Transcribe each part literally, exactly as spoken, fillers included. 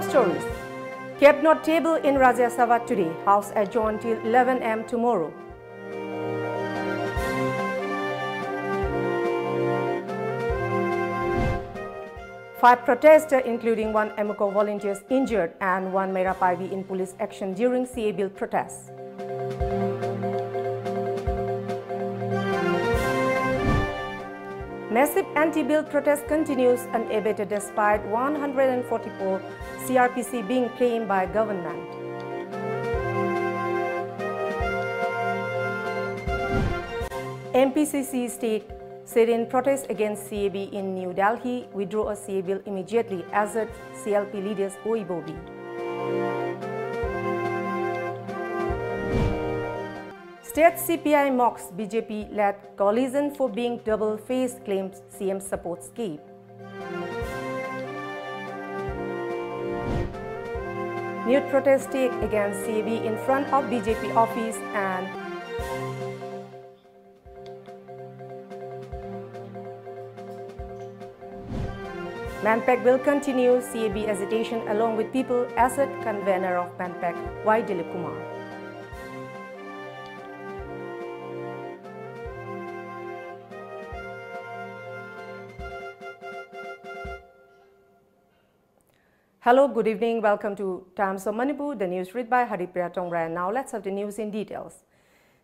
Stories. Cabinet table in Rajya Sabha today. House adjourned till eleven a m tomorrow. Five protesters, including one AMUCO volunteers, injured and one Meira Paibi in police action during C A A Bill protests. Massive anti-bill protest continues unabated despite one hundred forty-four C R P C being claimed by government. M P C C state sit-in protest against C A A Bill in New Delhi. Withdraw a C A A Bill immediately, asserts C L P leaders Oi Bobi. State C P I mocks B J P-led coalition for being double-faced, claims C M supports scheme. Nude protest take against C A A Bill in front of B J P office and MANPAC will continue C A A Bill agitation along with people, asserts convener of MANPAC, Y Dilip Kumar. Hello, good evening. Welcome to Times of Manipur. The news read by Haripriya Tongrai. Now let's have the news in details.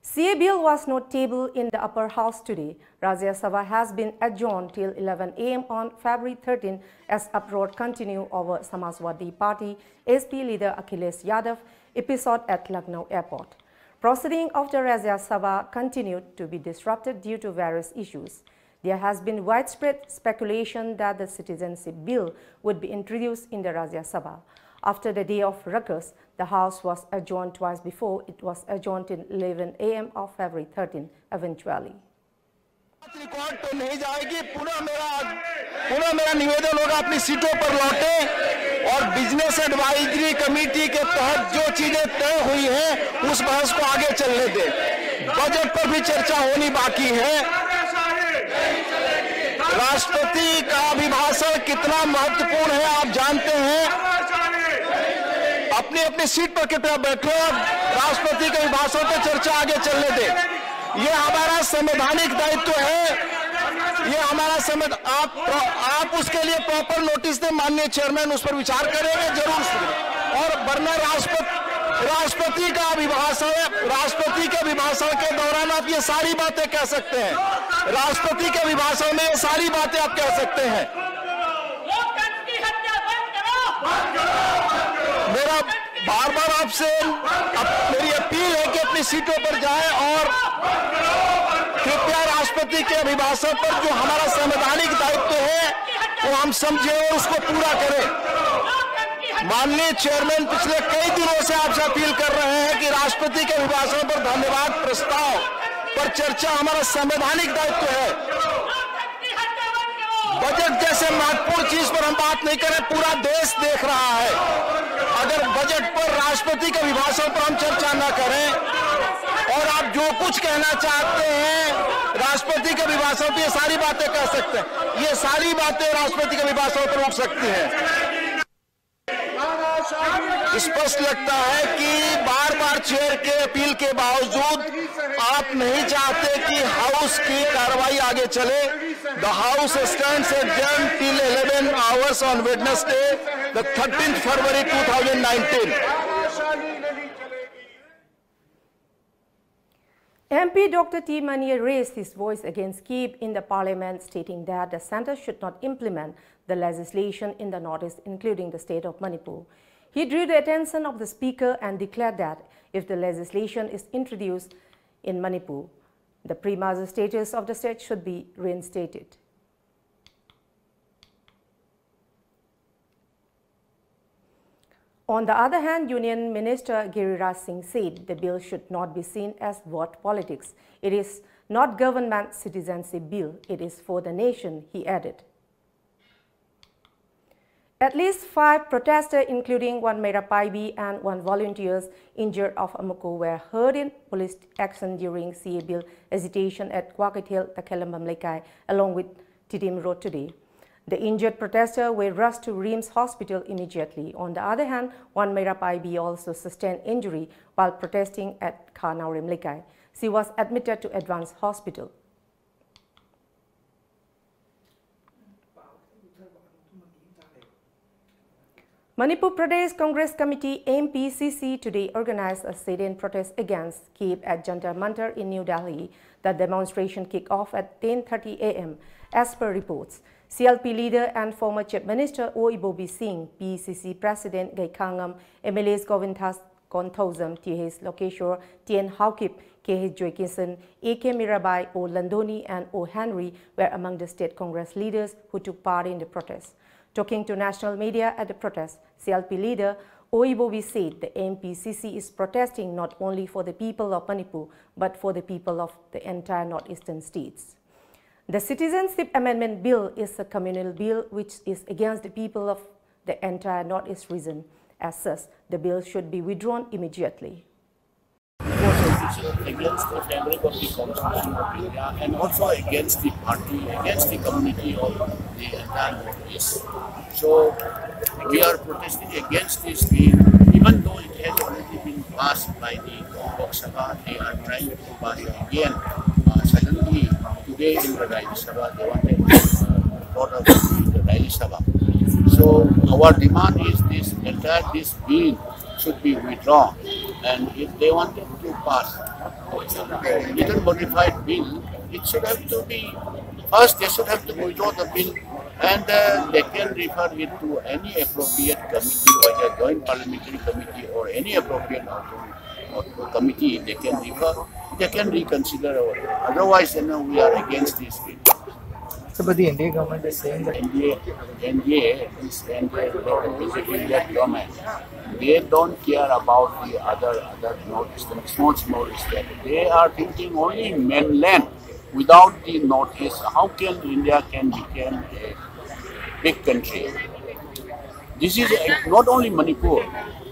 C A A Bill was not tabled in the upper house today. Rajya Sabha has been adjourned till eleven a m on February thirteen as uproar continue over Samajwadi Party S P leader Akhilesh Yadav episode at Lucknow airport. Proceeding of the Rajya Sabha continued to be disrupted due to various issues. There has been widespread speculation that the citizenship bill would be introduced in the Rajya Sabha. After the day of ruckus, the House was adjourned twice before it was adjourned in eleven a m of February thirteen eventually. Record तो नहीं जाएगी। पुनः मेरा पुनः मेरा निवेदन होगा, अपनी सीटों पर लौटें और बिजनेस एडवाइजरी कमेटी के तहत जो चीजें तय हुई हैं, उस बहस को आगे चलने दें। बजट पर भी चर्चा होनी बाकी है। राष्ट्रपति का अभिभाषण कितना महत्वपूर्ण है, आप जानते हैं। अपनी अपनी सीट पर कृपया बैठो और राष्ट्रपति के अभिभाषण पर चर्चा आगे चलने दें। ये हमारा संवैधानिक दायित्व है, ये हमारा संवैध-, आप, आप उसके लिए प्रॉपर नोटिस दें, माननीय चेयरमैन उस पर विचार करेंगे, जरूर। और वरना राष्ट्रपति, राष्ट्रपति का अभिभाषण है, राष्ट्रपति के अभिभाषण के दौरान आप ये सारी बातें कह सकते हैं, राष्ट्रपति के अभिभाषण में ये सारी बातें आप कह सकते हैं। लोकतंत्र की हत्या बंद करो। मेरा बार बार आपसे अप-, मेरी अपील है कि अपनी सीटों पर जाएं और कृपया राष्ट्रपति के अभिभाषण पर जो हमारा संवैधानिक दायित्व है, वो हम समझें और उसको पूरा करें। माननीय चेयरमैन, पिछले कई दिनों से आपसे अपील कर रहे हैं कि राष्ट्रपति के अभिभाषण पर धन्यवाद प्रस्ताव पर चर्चा हमारा संवैधानिक दायित्व है। बजट जैसे महत्वपूर्ण चीज पर हम बात नहीं करें, पूरा देश देख रहा है। अगर बजट पर, राष्ट्रपति के अभिभाषण पर हम चर्चा न करें और आप जो कुछ कहना चाहते हैं राष्ट्रपति के अभिभाषण पर, ये सारी बातें कह सकते हैं, ये सारी बातें राष्ट्रपति के अभिभाषण पर उठ सकती हैं। स्पष्ट लगता है कि बार बार चेयर के अपील के बावजूद आप नहीं चाहते कि हाउस की कार्रवाई आगे चले। The House stands adjourned till eleven hours on Wednesday, the thirteenth February two thousand nineteen. M P Doctor T Mani raised his voice against Kyiv in the parliament, stating that the centre should not implement the legislation in the northeast, including the state of Manipur. He drew the attention of the speaker and declared that if the legislation is introduced in Manipur, the pre-merger status of the state should be reinstated. On the other hand, Union Minister Giriraj Singh said the bill should not be seen as vote politics. It is not government citizenship bill, it is for the nation, he added. At least five protesters, including one Meira Paibi and one volunteer, injured of Amuku were hurt in police action during C A bill agitation at Kwakethel Takhelambam Leikai, along with Tedim Road today. The injured protester were rushed to RIMS Hospital immediately. On the other hand, one Meira Paibi also sustained injury while protesting at Kha Naorem Lekai. She was admitted to Advance Hospital. Manipur Pradesh Congress Committee, M P C C, today organized a sit-in protest against CAPE at Jantar Mantar in New Delhi. The demonstration kicked off at ten thirty a m. As per reports, C L P leader and former Chief Minister O Ibobi Singh, P C C President Gay Khangam, M L As Govindas Konthoujam, T H Lokeshwar, T N Haokip, K H Joykinson, A K Mirabai, O Landoni, and O Henry were among the state Congress leaders who took part in the protest. Talking to national media at the protest, C L P leader O Ibobi said the M P C C is protesting not only for the people of Manipur, but for the people of the entire northeastern states. The Citizenship Amendment Bill is a communal bill which is against the people of the entire Northeast region. As such, the bill should be withdrawn immediately. Against the fabric of the Constitution of India and also against the party, against the community of the entire Northeast. So we are protesting against this bill, even though it has already been passed by the Lok Sabha. They are trying to pass it again uh, suddenly today in the Rajya Sabha. They wanted to uh, brought up in the Rajya Sabha. So our demand is this entire this bill should be withdrawn, and if they wanted to pass a little modified bill, it should have to be first they should have to withdraw the bill, and uh, they can refer it to any appropriate committee, whether joint parliamentary committee or any appropriate authority or committee. They can refer, they can reconsider. Our, otherwise, you know, we are against this bill. So, but the N D A government is saying that N D A, N D A, this N D A, B J P led government, they don't care about the other, other Northeastern, small, small state. They are thinking only mainland. Without the Northeast, how can India can become a big country? This is a, not only Manipur.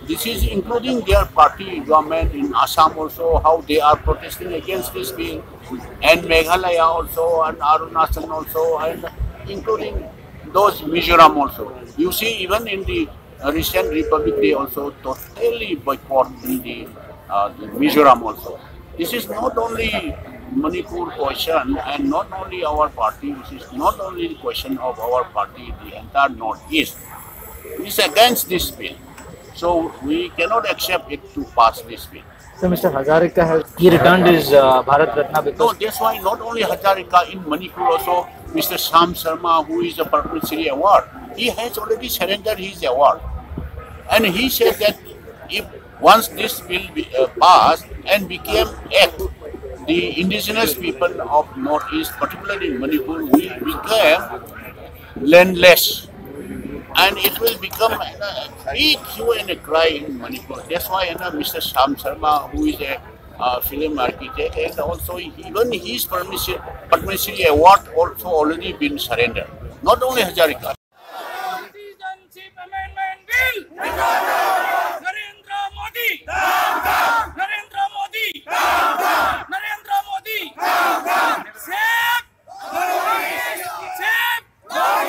This is including their party government in Assam also, how they are protesting against this bill, and Meghalaya also, and Arunachal also, and including those Mizoram also. You see, even in the uh, recent Republic Day also, totally boycott in the, uh, the Mizoram also. This is not only Manipur question and not only our party, this is not only the question of our party, the entire Northeast is against this bill. So we cannot accept it to pass this bill. So Mister Hazarika has he returned his uh, Bharat Ratna because No, that's why not only Hazarika, in Manipur also, Mister Shyam Sharma, who is a Padma Shri Award, he has already surrendered his award. And he said that if once this bill be, uh, passed and became act, the indigenous people of Northeast, particularly Manipur, will become landless. And it will become a big hue and a cry in Manipur. That's why, you know, Mister Shyam Sharma, who is a uh, film architect, and also even his Padma Shri, Padma Shri award also already been surrendered. Not only Hazarika. Citizenship Amendment Bill. Narendra Modi. Narendra Modi. Narendra Modi. Save. Save. Save. Save.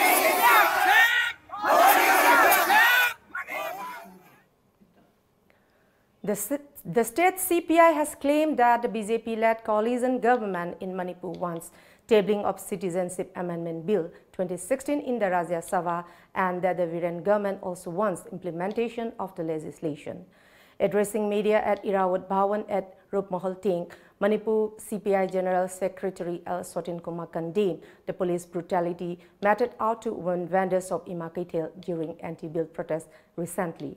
The, s- the state C P I has claimed that the B J P led coalition government in Manipur wants tabling of Citizenship Amendment Bill twenty sixteen in the Rajya Sabha and that the Biren government also wants implementation of the legislation. Addressing media at Irrawaddy Bhawan at Rupmahal Teng, Manipur C P I General Secretary L Sotin Kumar condemned the police brutality meted out to women vendors of Ima Keithel during anti-bill protest recently.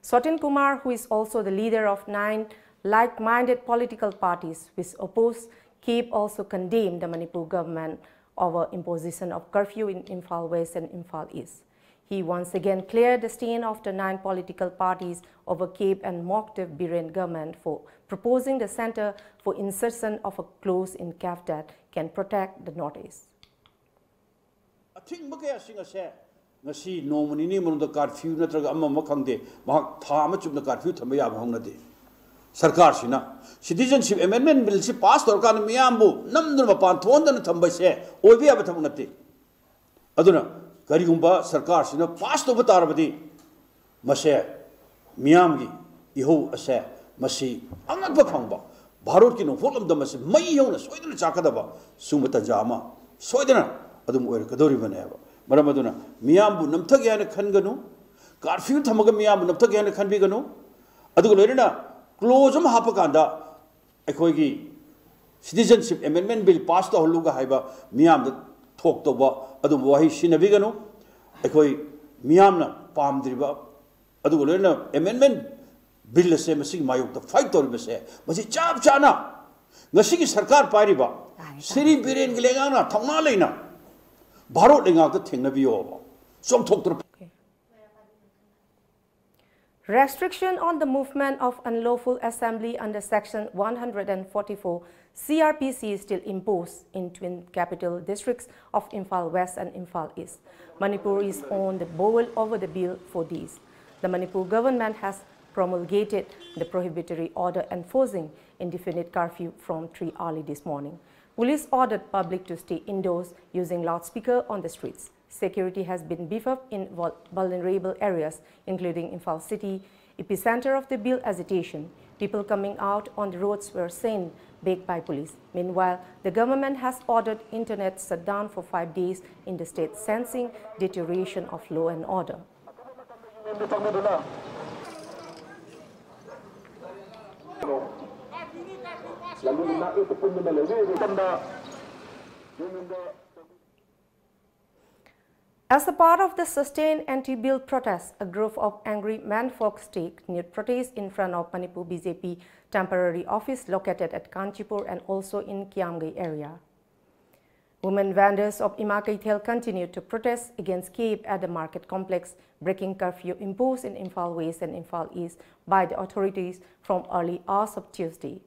Sotin Kumar, who is also the leader of nine like-minded political parties which oppose CAPE, also condemned the Manipur government over imposition of curfew in Imphal West and Imphal East. He once again cleared the stand of the nine political parties over CAPE and mocked the Biren government for proposing the Center for insertion of a clause in CAPE that can protect the Northeast. ꯑꯊꯤꯡꯕ ꯀꯌꯥꯁꯤꯡ ꯑꯁꯦ ꯉꯁꯤ ꯅꯣꯡꯃ ꯅꯤꯅꯤ ꯃꯅꯨꯡꯗ curfew ꯅꯠꯇ꯭ꯔꯒ ꯑꯃ ꯑꯃ ꯈꯪꯗꯦ, ꯃꯍꯥꯛ ꯊꯥ ꯑꯃ ꯆꯨꯞꯅ ꯀꯥꯔꯐ꯭ꯌꯨ ꯊꯝꯕ ꯌꯥꯕ ꯍꯧꯅꯗꯦ꯫ ꯁꯔꯀꯥꯔꯁꯤꯅ ꯁꯤꯇꯤꯖꯟꯁꯤꯞ ꯑꯦꯃꯦꯟꯗꯃꯦꯟ ꯕꯤꯜꯁꯤ ꯄꯥꯁ ꯇꯧꯔꯀꯥꯟꯗ ꯃꯤꯌꯥꯝꯕꯨ ꯅꯝꯗꯨꯅ ꯃꯄꯥꯟ ꯊꯣꯛꯍꯟꯗꯅ ꯊꯝꯕꯁꯦ ꯑꯣꯏꯕ ꯌꯥꯕ ꯊꯕꯛ ꯅꯠꯇꯦ꯫ ꯑꯗꯨꯅ ꯀꯔꯤꯒꯨꯝꯕ ꯁꯔꯀꯥꯔꯁꯤꯅ ꯄꯥꯁ ꯇꯧꯕ ꯇꯥꯔꯕꯗꯤ ꯃꯁꯦ ꯃꯤꯌꯥꯝꯒꯤ ꯏꯍꯧ ꯑꯁꯦ ꯃꯁꯤ ꯑꯉꯛꯄ ꯐꯪꯕ, ꯚꯥꯔꯠꯀꯤ ꯅꯣꯡꯄꯣꯛ ꯂꯝꯗꯝ ꯑꯁꯤ ꯃꯩ ꯍꯧꯅ ꯁꯣꯏꯗꯅ ꯆꯥꯛꯀꯗꯕ ꯁꯨꯝꯕ ꯇꯥꯟꯖꯥ ꯑꯃ ꯁꯣꯏꯗꯅ ꯑꯗꯨꯝ ꯑꯣꯏꯔꯛꯀꯗꯧꯔꯤꯕꯅꯦꯕ꯫ ꯃꯔꯝ ꯑꯗꯨꯅ ꯃꯤꯌꯥꯝꯕꯨ ꯅꯝꯊꯒꯦ ꯍꯥꯏꯅ ꯈꯟꯒꯅꯨ, ꯀꯥꯔꯐ꯭ꯌꯨ ꯊꯝꯃꯒ ꯃꯤꯌꯥꯝꯕꯨ ꯅꯝꯊꯒꯦ ꯍꯥꯏꯅ ꯈꯟꯕꯤꯒꯅꯨ꯫ ꯑꯗꯨꯒ ꯂꯣꯏꯅꯅ ꯀ꯭ꯂꯣꯖ ꯑꯃ ꯍꯥꯞꯄꯀꯥꯟꯗ ꯑꯩꯈꯣꯏꯒꯤ ꯁꯤꯇꯤꯖꯟꯁꯤꯞ ꯑꯦꯃꯦꯟꯗꯃꯦꯟ ꯕꯤꯜ ꯄꯥꯁ ꯇꯧꯍꯜꯂꯨꯒ ꯍꯥꯏꯕ ꯃꯤꯌꯥꯝꯗ ꯊꯣꯛꯇꯧꯕ ꯑꯗꯨꯝꯕ ꯋꯥꯍꯩ ꯁꯤꯖꯤꯟꯅꯕꯤꯒꯅꯨ꯫ ꯑꯩꯈꯣꯏ ꯃꯤꯌꯥꯝꯅ ꯄꯥꯝꯗ꯭ꯔꯤꯕ, ꯑꯗꯨꯒ ꯂꯣꯏꯅꯅ ꯑꯦꯃꯦꯟꯗꯃꯦꯟ ꯕꯤꯜ ꯑꯁꯦ ꯃꯁꯤꯒꯤ ꯃꯥꯌꯣꯛꯇ ꯐꯥꯏꯠ ꯇꯧꯔꯤꯕꯁꯦ, ꯃꯁꯤ ꯆꯞ ꯆꯥꯅ ꯉꯁꯤꯒꯤ ꯁꯔꯀꯥꯔ ꯄꯥꯏꯔꯤꯕ ꯁ꯭ꯔꯤ ꯕꯤꯔꯦꯟꯒꯤ ꯂꯩꯉꯥꯛꯅ ꯊꯧꯅꯥ ꯂꯩꯅ Bharat ꯂꯩꯉꯥꯛꯇ ꯊꯦꯡꯅꯕꯤꯌꯣꯕ, ꯆꯣꯡꯊꯣꯛꯇꯨꯅ꯫ Restriction on the movement of unlawful assembly under Section one hundred forty-four C R P C is still imposed in twin capital districts of Imphal West and Imphal East. Manipur is on the boil over the bill for these. The Manipur government has promulgated the prohibitory order enforcing indefinite curfew from three early this morning. Police ordered public to stay indoors using loudspeaker on the streets. Security has been beefed up in vul- vulnerable areas, including Imphal City, epicenter of the bill agitation. People coming out on the roads were seen back by police. Meanwhile, the government has ordered internet shutdown for five days in the state, sensing deterioration of law and order. As a part of the sustained anti-bill protests, a group of angry menfolk staged nude protest in front of Manipur B J P temporary office located at Kanchipur and also in Kiamgay area. Women vendors of Ima Keithel continued to protest against CAB at the market complex, breaking curfew imposed in Imphal West and Imphal East by the authorities from early hours of Tuesday.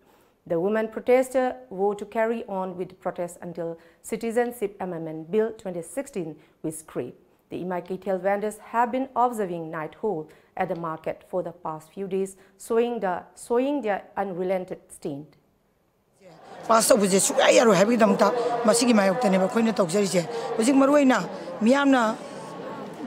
The women protesters vow to carry on with the protest until Citizenship Amendment Bill twenty sixteen was scrapped. The Imai Keithel vendors have been observing night hall at the market for the past few days, showing, the, showing their unrelented stand. Pass ꯇꯧꯕꯁꯦ ꯁꯨꯡꯌꯥ ꯌꯥꯔꯣꯏ ꯍꯥꯏꯕꯒꯤꯗꯃꯛꯇ ꯃꯁꯤꯒꯤ ꯃꯥꯌꯣꯛꯇꯅꯦꯕ ꯑꯩꯈꯣꯏꯅ ꯇꯧꯖꯔꯤꯁꯦ꯫ ꯍꯧꯖꯤꯛ ꯃꯔꯨꯑꯣꯏꯅ ꯃꯤꯌꯥꯝꯅ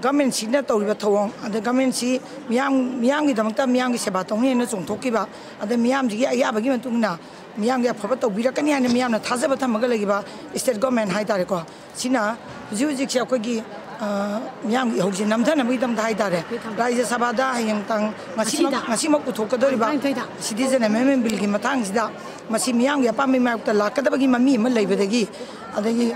ꯒꯃꯦꯟꯁꯤꯅ ꯇꯧꯔꯤꯕ ꯊꯧꯑꯣꯡ, ꯑꯗ ꯒꯃꯦꯟꯁꯤ ꯃꯤꯌꯥꯝ, ꯃꯤꯌꯥꯝꯒꯤꯗꯃꯛꯇ ꯃꯤꯌꯥꯝꯒꯤ ꯁꯦꯕꯥ ꯇꯧꯅꯤ ꯍꯥꯏꯅ ꯆꯣꯡꯊꯣꯛꯈꯤꯕ, ꯑꯗ ꯃꯤꯌꯥꯝꯁꯤꯒꯤ ꯑꯌꯥꯕꯒꯤ ꯃꯇꯨꯡ ꯏꯟꯅ ꯃꯤꯌꯥꯝꯒꯤ ꯑꯐꯕ ꯇꯧꯕꯤꯔꯛꯀꯅꯤ ꯍꯥꯏꯅ ꯃꯤꯌꯥꯝꯅ ꯊꯥꯖꯕ ꯊꯝꯃꯒ ꯂꯩꯈꯤꯕ ꯏꯁꯇꯦꯠ ꯒꯣꯔꯃꯦꯟ ꯍꯥꯏ ꯇꯥꯔꯦꯀꯣ, ꯁꯤꯅ ꯍꯧꯖꯤꯛ ꯍꯧꯖꯤꯛꯁꯦ ꯑꯩꯈꯣꯏꯒꯤ ꯃꯤꯌꯥꯝꯒꯤ ꯏꯍꯧꯁꯦ ꯅꯝꯊꯅꯕꯒꯤꯗꯃꯛꯇ ꯍꯥꯏ ꯇꯥꯔꯦ, ꯔꯥꯖ꯭ꯌ ꯁꯚꯥꯗ ꯍꯌꯦꯡ ꯇꯥꯡ ꯉꯁꯤꯃꯛ, ꯉꯁꯤꯃꯛ ꯄꯨꯊꯣꯛꯀꯗꯧꯔꯤꯕ ꯁꯤꯇꯤꯖꯟ ꯑꯦꯃꯦꯟꯃꯦꯟ ꯕꯤꯜꯒꯤ ꯃꯇꯥꯡꯁꯤꯗ ꯃꯁꯤ ꯃꯤꯌꯥꯝꯒꯤ ꯑꯄꯥꯝꯕꯒꯤ ꯃꯥꯌꯣꯛꯇ ꯂꯥꯛꯀꯗꯕꯒꯤ ꯃꯃꯤ ꯑꯃ ꯂꯩꯕꯗꯒꯤ, ꯑꯗꯒꯤ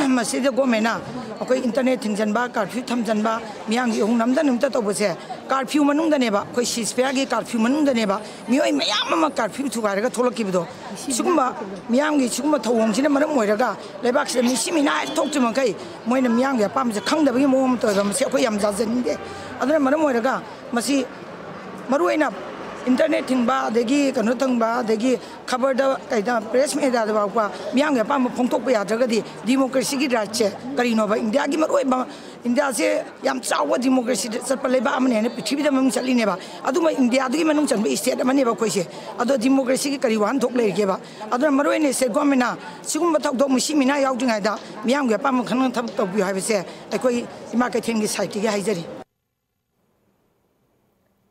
ꯃꯁꯤꯗ ꯒꯣꯔꯃꯦꯟꯅ ꯑꯩꯈꯣꯏ ꯏꯟꯇꯔꯅꯦꯠ ꯊꯤꯡꯖꯤꯟꯕ, ꯀꯥꯔꯐ꯭ꯌꯨ ꯊꯝꯖꯤꯟꯕ, ꯃꯤꯌꯥꯝꯒꯤ ꯏꯍꯧ ꯅꯝꯊꯅꯕꯇ ꯇꯧꯕꯁꯦ, ꯀꯥꯔꯐ꯭ꯌꯨ ꯃꯅꯨꯡꯗꯅꯦꯕ, ꯑꯩꯈꯣꯏ ꯁꯤꯁ ꯐꯤꯌꯥꯔꯒꯤ ꯀꯥꯔꯐ꯭ꯌꯨ ꯃꯅꯨꯡꯗꯅꯦꯕ ꯃꯤꯑꯣꯏ ꯃꯌꯥꯝ ꯑꯃ ꯀꯥꯔꯐ꯭ꯌꯨ ꯊꯨꯒꯥꯏꯔꯒ ꯊꯣꯛꯂꯛꯈꯤꯕꯗꯣ꯫ ꯁꯤꯒꯨꯝꯕ ꯃꯤꯌꯥꯝꯒꯤ ꯁꯤꯒꯨꯝꯕ ꯊꯧꯑꯣꯡꯁꯤꯅ ꯃꯔꯝ ꯑꯣꯏꯔꯒ ꯂꯩꯕꯥꯛꯁꯤꯗ ꯃꯤꯁꯤ ꯃꯤꯅꯥ ꯍꯦꯛ ꯊꯣꯛꯇ꯭ꯔꯤ ꯃꯈꯩ ꯃꯣꯏꯅ ꯃꯤꯌꯥꯝꯒꯤ ꯑꯄꯥꯝꯕꯁꯦ ꯈꯪꯗꯕꯒꯤ ꯃꯑꯣꯡ ꯑꯃ ꯇꯧꯋꯦꯕ꯫ ꯃꯁꯤ ꯑꯩꯈꯣꯏ ꯌꯥꯝ ꯌꯥꯖꯅꯤꯡꯗꯦ꯫ ꯑꯗꯨꯅ ꯃꯔꯝ ꯑꯣꯏꯔꯒ ꯃꯁꯤ ꯃꯔꯨꯑꯣꯏꯅ ꯏꯟꯇꯔꯅꯦꯠ ꯊꯤꯡꯕ, ꯑꯗꯒꯤ ꯀꯩꯅꯣ ꯊꯤꯡꯕ, ꯑꯗꯒꯤ ꯈꯕꯔꯗ, ꯀꯩꯗ, ꯄ꯭ꯔꯦꯁ ꯃꯦꯗꯤꯌꯥꯗ ꯐꯥꯎꯕ ꯃꯤꯌꯥꯝꯒꯤ ꯑꯄꯥꯝꯕ ꯐꯣꯡꯗꯣꯛꯄ ꯌꯥꯗ꯭ꯔꯒꯗꯤ ꯗꯤꯃꯣꯀ꯭ꯔꯦꯁꯤꯒꯤ ꯔꯥꯏꯠꯁꯦ ꯀꯔꯤꯅꯣꯕ? ꯏꯟꯗꯤꯌꯥꯒꯤ ꯃꯔꯨꯑꯣꯏꯕ, ꯏꯟꯗꯤꯌꯥꯁꯦ ꯌꯥꯝ ꯆꯥꯎꯕ ꯗꯤꯃꯣꯀ꯭ꯔꯦꯁꯤꯗ ꯆꯠꯄ ꯂꯩꯕꯥꯛ ꯑꯃꯅꯤ ꯍꯥꯏꯅ ꯄ꯭ꯔꯤꯊꯤꯕꯤꯗ ꯃꯃꯤꯡ ꯆꯠꯂꯤꯅꯦꯕ꯫ ꯑꯗꯨꯒ ꯏꯟꯗꯤꯌꯥꯗꯨꯒꯤ ꯃꯅꯨꯡ ꯆꯟꯕ ꯏꯁꯇꯦꯠ ꯑꯃꯅꯦꯕ ꯑꯩꯈꯣꯏꯁꯦ꯫ ꯑꯗꯣ ꯗꯤꯃꯣꯀ꯭ꯔꯦꯁꯤꯒꯤ ꯀꯔꯤ ꯋꯥꯍꯟꯊꯣꯛ ꯂꯩꯔꯤꯒꯦꯕ? ꯑꯗꯨꯅ ꯃꯔꯨꯑꯣꯏꯅ ꯏꯁꯇꯦꯠ ꯒꯣꯔꯃꯦꯟꯅ ꯁꯤꯒꯨꯝꯕ ꯊꯧꯗꯣꯛ ꯃꯤꯁꯤ ꯃꯤꯅꯥ ꯌꯥꯎꯗ꯭ꯔꯤꯉꯩꯗ ꯃꯤꯌꯥꯝꯒꯤ ꯑꯄꯥꯝꯕ ꯈꯪꯅ ꯊꯕꯛ ꯇꯧꯕꯤꯌꯨ ꯍꯥꯏꯕꯁꯦ ꯑꯩꯈꯣꯏ ꯏꯃꯥ ꯀꯩꯊꯦꯜꯒꯤ ꯁꯥꯏꯠꯇꯒꯤ ꯍꯥꯏꯖꯔꯤ꯫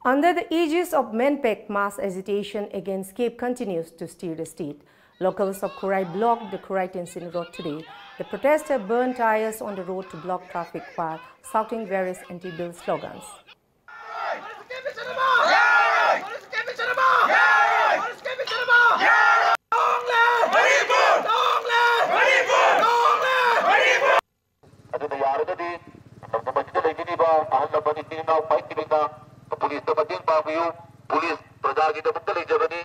Under the aegis of MenPAC, mass agitation against CAPE continues to stir the state. Locals of Khurai blocked the Khurai Tensing Road today. The protesters burned tires on the road to block traffic while shouting various anti-bill slogans. ꯑꯗꯨꯅ ꯌꯥꯔꯒꯗꯤ ꯂꯝꯗꯝ ꯑꯁꯤꯗ ꯂꯩꯕꯤꯔꯤꯕ ꯑꯍꯜ ꯂꯃꯟ ꯏꯆꯤꯟ ꯏꯅꯥꯎ ꯃꯥꯏꯀꯤꯔꯤꯅ ꯄꯨꯂꯤꯁꯇ ꯃꯇꯦꯡ ꯄꯥꯡꯕꯤꯌꯨ꯫ Police ꯄ꯭ꯔꯖꯥꯒꯤꯗꯃꯛꯇ ꯂꯩꯖꯕꯅꯤ꯫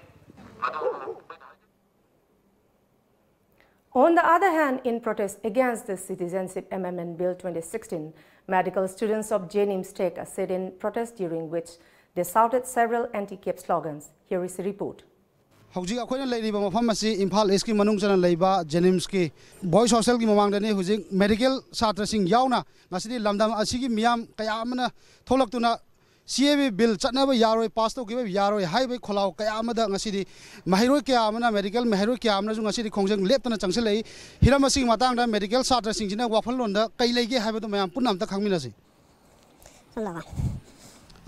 On the other hand, in protest against the Citizenship Amendment Bill twenty sixteen, medical students of JNIMS take a sit-in protest, during which they shouted several anti-CAPE slogans. Here is a report. ꯍꯧꯖꯤꯛ ꯑꯩꯈꯣꯏꯅ ꯂꯩꯔꯤꯕ ꯃꯐꯝ ꯑꯁꯤ ꯏꯝꯐꯥꯜ ꯏꯁꯀꯤ ꯃꯅꯨꯡ ꯆꯟꯅ ꯂꯩꯕ ꯖꯦꯅꯤꯝꯁꯀꯤ voice ꯍꯣꯁꯇꯦꯜꯒꯤ ꯃꯃꯥꯡꯗꯅꯤ꯫ ꯍꯧꯖꯤꯛ ꯃꯦꯗꯤꯀꯦꯜ ꯁꯥꯇ꯭ꯔꯁꯤꯡ ꯌꯥꯎꯅ ꯉꯁꯤꯗꯤ ꯂꯝꯗꯝ ꯑꯁꯤꯒꯤ ꯃꯤꯌꯥꯝ ꯀꯌꯥ ꯑꯃꯅ ꯊꯣꯛꯂꯛꯇꯨꯅ ꯁꯤ ꯑꯦ ꯕꯤ ꯕꯤꯜ ꯆꯠꯅꯕ ꯌꯥꯔꯣꯏ, ꯄꯥꯁ ꯇꯧꯈꯤꯕ ꯌꯥꯔꯣꯏ ꯍꯥꯏꯕꯒꯤ ꯈꯣꯜꯂꯥꯎ ꯀꯌꯥ ꯑꯃꯗ ꯉꯁꯤꯗꯤ ꯃꯍꯩꯔꯣꯏ ꯀꯌꯥ ꯑꯃꯅ, ꯃꯦꯗꯤꯀꯦꯜ ꯃꯍꯩꯔꯣꯏ ꯀꯌꯥ ꯑꯃꯅꯁꯨ ꯉꯁꯤꯗꯤ ꯈꯣꯡꯖꯪ ꯂꯦꯞꯇꯅ ꯆꯪꯁꯤꯜꯂꯛꯏ꯫ ꯍꯤꯔꯝ ꯑꯁꯤꯒꯤ ꯃꯇꯥꯡꯗ ꯃꯦꯗꯤꯀꯦꯜ ꯁꯥꯇ꯭ꯔꯁꯤꯡꯁꯤꯅ ꯋꯥꯈꯜꯂꯣꯟꯗ ꯀꯩ ꯂꯩꯒꯦ ꯍꯥꯏꯕꯗꯨ ꯃꯌꯥꯝ ꯄꯨꯟꯅ ꯑꯝꯇ ꯈꯪꯃꯤꯟꯅꯁꯤ꯫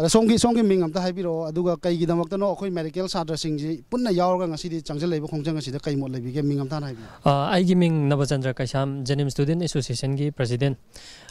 ꯑꯗ ꯁꯣꯝꯒꯤ, ꯁꯣꯝꯒꯤ ꯃꯤꯡ ꯑꯝꯇ ꯍꯥꯏꯕꯤꯔꯛꯑꯣ, ꯑꯗꯨꯒ ꯀꯩꯒꯤꯗꯃꯛꯇꯅꯣ ꯑꯩꯈꯣꯏ ꯃꯦꯗꯤꯀꯦꯜ ꯁꯥꯇ꯭ꯔꯁꯤꯡꯁꯤ ꯄꯨꯟꯅ ꯌꯥꯎꯔꯒ ꯉꯁꯤꯗꯤ ꯆꯪꯁꯤꯜꯂꯛꯏꯕ ꯈꯣꯡꯖꯪ ꯑꯁꯤꯗ ꯀꯩ ꯃꯣꯠ ꯂꯩꯕꯤꯒꯦ? ꯃꯤꯡ ꯑꯝꯇ ꯍꯥꯟꯅ ꯍꯥꯏꯕꯤꯌꯨ꯫ ꯑ, ꯑꯩꯒꯤ ꯃꯤꯡ ꯅꯕꯆꯟꯗ꯭ꯔ ꯀꯩꯁꯥꯝ, ꯖꯦꯅꯤꯝꯁ ꯁ꯭ꯇꯨꯗꯦꯟꯠ ꯑꯦꯁꯣꯁꯤꯌꯦꯁꯟꯒꯤ ꯄ꯭ꯔꯁꯤꯗꯦꯟꯠ꯫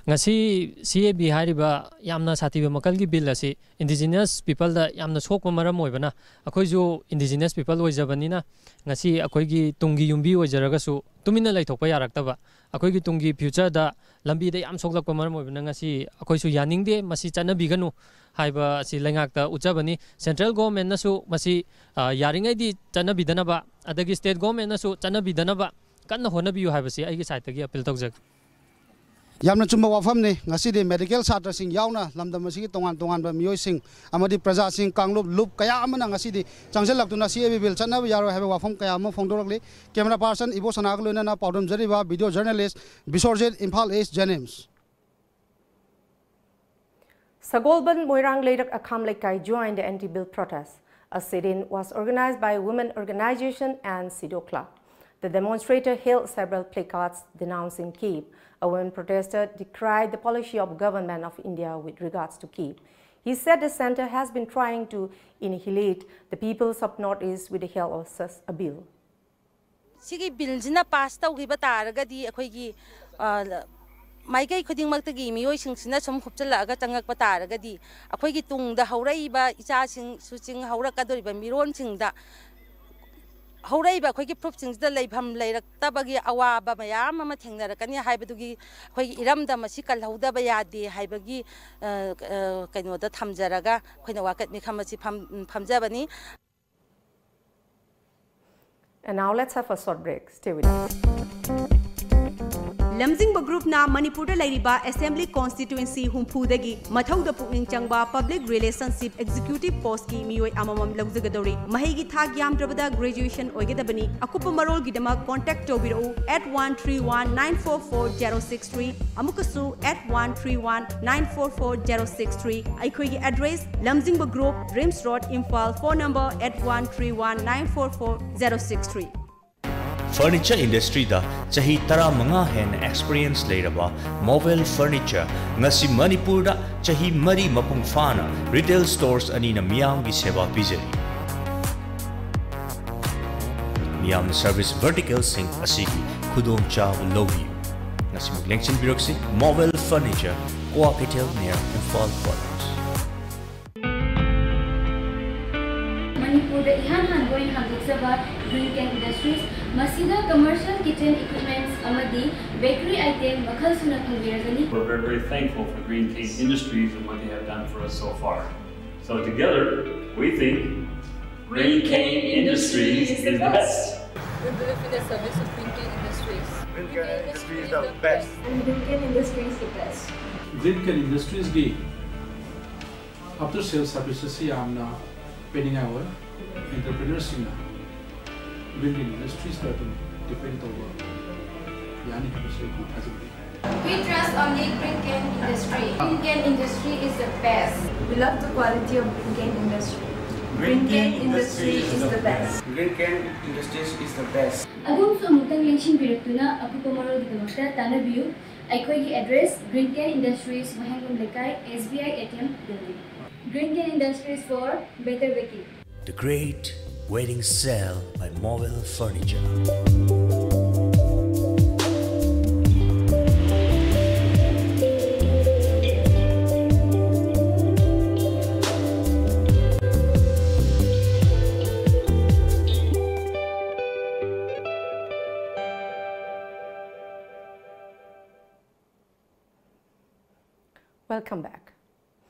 ꯉꯁꯤ ꯁꯤ ꯑꯦ ꯕꯤ ꯍꯥꯏꯔꯤꯕ ꯌꯥꯝꯅ ꯁꯥꯊꯤꯕ ꯃꯈꯜꯒꯤ ꯕꯤꯜ ꯑꯁꯤ ꯏꯟꯗꯤꯖꯤꯅꯁ ꯄꯤꯄꯜꯗ ꯌꯥꯝꯅ ꯁꯣꯛꯄ ꯃꯔꯝ ꯑꯣꯏꯕꯅ, ꯑꯩꯈꯣꯏꯁꯨ ꯏꯟꯗꯤꯖꯤꯅꯁ ꯄꯤꯄꯜ ꯑꯣꯏꯖꯕꯅꯤꯅ ꯉꯁꯤ ꯑꯩꯈꯣꯏꯒꯤ ꯇꯨꯡꯒꯤ ꯌꯨꯝꯕꯤ ꯑꯣꯏꯖꯔꯒꯁꯨ ꯇꯨꯃꯤꯟꯅ ꯂꯩꯊꯣꯛꯄ ꯌꯥꯔꯛꯇꯕ, ꯑꯩꯈꯣꯏꯒꯤ ꯇꯨꯡꯒꯤ ꯐ꯭ꯌꯨꯆꯔꯗ ꯂꯝꯕꯤꯗ ꯌꯥꯝ ꯁꯣꯛꯂꯛꯄ ꯃꯔꯝ ꯑꯣꯏꯕꯅ ꯉꯁꯤ ꯑꯩꯈꯣꯏꯁꯨ ꯌꯥꯅꯤꯡꯗꯦ, ꯃꯁꯤ ꯆꯠꯅꯕꯤꯒꯅꯨ ꯍꯥꯏꯕ ꯑꯁꯤ ꯂꯩꯉꯥꯛꯇ ꯎꯠꯆꯕꯅꯤ꯫ ꯁꯦꯟꯇ꯭ꯔꯦꯜ ꯒꯣꯔꯃꯦꯟꯅꯁꯨ ꯃꯁꯤ, ꯑ, ꯌꯥꯔꯤꯉꯩꯗꯤ ꯆꯠꯅꯕꯤꯗꯅꯕ, ꯑꯗꯒꯤ ꯁ꯭ꯇꯦꯠ ꯒꯣꯔꯃꯦꯟꯅꯁꯨ ꯆꯠꯅꯕꯤꯗꯅꯕ ꯀꯟꯅ ꯍꯣꯠꯅꯕꯤꯌꯨ ꯍꯥꯏꯕꯁꯤ ꯑꯩꯒꯤ ꯁꯥꯏꯠꯇꯒꯤ ꯑꯄꯤꯜ ꯇꯧꯖꯒꯦ꯫ ꯌꯥꯝꯅ ꯆꯨꯝꯕ ꯋꯥꯐꯝꯅꯤ꯫ ꯉꯁꯤꯗꯤ ꯃꯦꯗꯤꯀꯦꯜ ꯁꯥꯇ꯭ꯔꯁꯤꯡ ꯌꯥꯎꯅ ꯂꯝꯗꯝ ꯑꯁꯤꯒꯤ ꯇꯣꯉꯥꯟ ꯇꯣꯉꯥꯟꯕ ꯃꯤꯑꯣꯏꯁꯤꯡ ꯑꯃꯗꯤ ꯄ꯭ꯔꯖꯥꯁꯤꯡ, ꯀꯥꯡꯂꯨꯞ, ꯂꯨꯞ ꯀꯌꯥ ꯑꯃꯅ ꯉꯁꯤꯗꯤ ꯆꯪꯁꯤꯜꯂꯛꯇꯨꯅ ꯁꯤ ꯑꯦ ꯕꯤ ꯕꯤꯜ ꯆꯠꯅꯕ ꯌꯥꯔꯣꯏ ꯍꯥꯏꯕ ꯋꯥꯐꯝ ꯀꯌꯥ ꯑꯃ ꯐꯣꯡꯗꯣꯔꯛꯂꯤ꯫ ꯀꯦꯃꯦꯔꯥ ꯄꯥꯔꯁꯟ ꯏꯕꯣ ꯁꯅꯥꯒ ꯂꯣꯏꯅꯅ ꯄꯥꯎꯗꯝꯖꯔꯤꯕ video journalist Bisorjit, Imphal is, JNIMS. Sagolband Moirang Leirak Akham Leikai joined the anti-bill protest. A sit-in was organized by a women organization and CEDAW club. The demonstrator held several placards denouncing Kyiv. A women protester decried the policy of Government of India with regards to Kyiv. He said the center has been trying to intimidate the peoples of Northeast with the help of such a bill. ꯁꯤꯒꯤ ꯕꯤꯜꯁꯤꯅ pass ꯇꯧꯈꯤꯕ ꯇꯥꯔꯒꯗꯤ ꯑꯩꯈꯣꯏꯒꯤ, ꯑ, ꯃꯥꯏꯀꯩ ꯈꯨꯗꯤꯡꯃꯛꯇꯒꯤ ꯃꯤꯑꯣꯏꯁꯤꯡꯁꯤꯅ ꯁꯨꯝ ꯍꯨꯞꯆꯤꯜꯂꯛꯑꯒ ꯆꯪꯉꯛꯄ ꯇꯥꯔꯒꯗꯤ ꯑꯩꯈꯣꯏꯒꯤ ꯇꯨꯡꯗ ꯍꯧꯔꯛꯏꯕ ꯏꯆꯥꯁꯤꯡ, ꯁꯨꯁꯤꯡ ꯍꯧꯔꯛꯀꯗꯧꯔꯤꯕ ꯃꯤꯔꯣꯟꯁꯤꯡꯗ ꯍꯧꯔꯛꯏꯕ ꯑꯩꯈꯣꯏꯒꯤ ꯐꯨꯔꯨꯞꯁꯤꯡꯁꯤꯗ ꯂꯩꯐꯝ ꯂꯩꯔꯛꯇꯕꯒꯤ ꯑꯋꯥꯕ ꯃꯌꯥꯝ ꯑꯃ ꯊꯦꯡꯅꯔꯛꯀꯅꯤ ꯍꯥꯏꯕꯗꯨꯒꯤ ꯑꯩꯈꯣꯏꯒꯤ ꯏꯔꯝꯗꯝ ꯑꯁꯤ ꯀꯜꯍꯧꯗꯕ ꯌꯥꯗꯦ ꯍꯥꯏꯕꯒꯤ, ꯑ, ꯑ, ꯀꯩꯅꯣꯗ ꯊꯝꯖꯔꯒ ꯑꯩꯈꯣꯏꯅ ꯋꯥꯀꯠ ꯃꯤꯐꯝ ꯑꯁꯤ ꯐꯝ-, ꯐꯝꯖꯕꯅꯤ꯫ And now let's have a short break. Stay with us. ꯂꯝꯖꯤꯡꯕ ꯒ꯭ꯔꯨꯞꯅ ꯃꯅꯤꯄꯨꯔꯗ ꯂꯩꯔꯤꯕ ꯑꯦꯁꯦꯝꯕ꯭ꯂꯤ ꯀꯣꯟꯁꯇꯤꯇ꯭ꯋꯦꯟꯁꯤ ꯍꯨꯝꯐꯨꯗꯒꯤ ꯃꯊꯧꯗ ꯄꯨꯛꯅꯤꯡ ꯆꯪꯕ ꯄꯕ꯭ꯂꯤꯛ ꯔꯤꯂꯦꯁꯟꯁꯤꯞ ꯑꯦꯛꯖꯤꯀ꯭ꯌꯨꯇꯤꯚ ꯄꯣꯁꯀꯤ ꯃꯤꯑꯣꯏ ꯑꯃꯃꯝ ꯂꯧꯖꯒꯗꯧꯔꯤ꯫ ꯃꯍꯩꯒꯤ ꯊꯥꯛ ꯌꯥꯝꯗ꯭ꯔꯕꯗ ꯒ꯭ꯔꯦꯖꯨꯑꯦꯁꯟ ꯑꯣꯏꯒꯗꯕꯅꯤ꯫ ꯑꯀꯨꯞꯄ ꯃꯔꯣꯜꯒꯤꯗꯃꯛ ꯀꯣꯟꯇꯦꯛ ꯇꯧꯕꯤꯔꯛꯎ eight one three one nine four four zero six three, ꯑꯃꯨꯛꯀꯁꯨ eight one three one nine four four zero six three꯫ ꯑꯩꯈꯣꯏꯒꯤ ꯑꯦꯗ꯭ꯔꯦꯁ: ꯂꯝꯖꯤꯡꯕ group, RIMS road, Imphal. Phone number eight one three one nine four four zero six three꯫ Furniture ꯏꯟꯗꯁꯇ꯭ꯔꯤꯗ ꯆꯍꯤ ꯇꯔꯥꯃꯉꯥ ꯍꯦꯟꯅ experience ꯂꯩꯔꯕ ꯃꯣꯕꯦꯜ furniture ꯉꯁꯤ ꯃꯅꯤꯄꯨꯔꯗ ꯆꯍꯤ ꯃꯔꯤ ꯃꯄꯨꯡ ꯐꯥꯅ ꯔꯤꯇꯦꯜ ꯁ꯭ꯇꯣꯔꯁ ꯑꯅꯤꯅ ꯃꯤꯌꯥꯝꯒꯤ ꯁꯦꯕꯥ ꯄꯤꯖꯔꯤ꯫ ꯃꯤꯌꯥꯝꯅ ꯁꯔꯚꯤꯁ ꯚꯔꯇꯤꯀꯦꯜꯁꯤꯡ ꯑꯁꯤꯒꯤ ꯈꯨꯗꯣꯡꯆꯥꯕ ꯂꯧꯕꯤꯌꯨ꯫ ꯉꯁꯤꯃꯛ ꯂꯦꯡꯁꯤꯟꯕꯤꯔꯛꯁꯤ ꯃꯣꯕꯦꯜ furniture, Kwakeithel near Imphal College꯫ ꯃꯅꯤꯄꯨꯔꯗ ꯏꯍꯥꯟ ꯍꯥꯟꯕ ꯑꯣꯏꯅ ꯍꯥꯡꯗꯣꯛꯆꯕ Green Can Industries, ꯃꯁꯤꯗ commercial kitchen equipments ꯑꯃꯗꯤ bakery item ꯃꯈꯜ ꯁꯨꯅ ꯐꯪꯕꯤꯔꯒꯅꯤ꯫ We're very, very thankful for Green Can Industries and what they have done for us so far. So together, we think Green Can Industries is the best. We believe in the service of Green Can Industries. Green Can Industries is the best. Green Can Industries is the best. Green Can Industries ꯒꯤ after sales services ꯁꯤ ꯌꯥꯝꯅ ꯄꯤꯅꯤꯡꯉꯥꯏ ꯑꯣꯏ꯫ Entrepreneurs ꯁꯤꯡꯅ Green Can Industries ꯇ ꯑꯗꯨꯝ depend ꯇꯧꯕ ꯌꯥꯅꯤ ꯍꯥꯏꯕꯁꯤ ꯑꯩꯈꯣꯏ ꯊꯥꯖꯩ꯫ We trust only Green Can Industry. Green Can Industry is the best. We love the quality of Green Can Industry. Green Can Industry is the best. Green Can Industries is the best. ꯑꯗꯣꯝꯁꯨ ꯑꯃꯨꯛꯇꯪ ꯂꯦꯡꯁꯤꯟꯕꯤꯔꯛꯇꯨꯅ ꯑꯀꯨꯞꯄ ꯃꯔꯣꯜꯒꯤꯗꯃꯛꯇ ꯇꯥꯟꯅꯕꯤꯌꯨ꯫ ꯑꯩꯈꯣꯏꯒꯤ address: Green Can Industries, ꯋꯥꯍꯦꯡꯕꯝ ꯂꯩꯀꯥꯏ, S B I A T M building. Green Can Industries for better baking. The Great Wedding Sale by Mobile Furniture. Welcome back.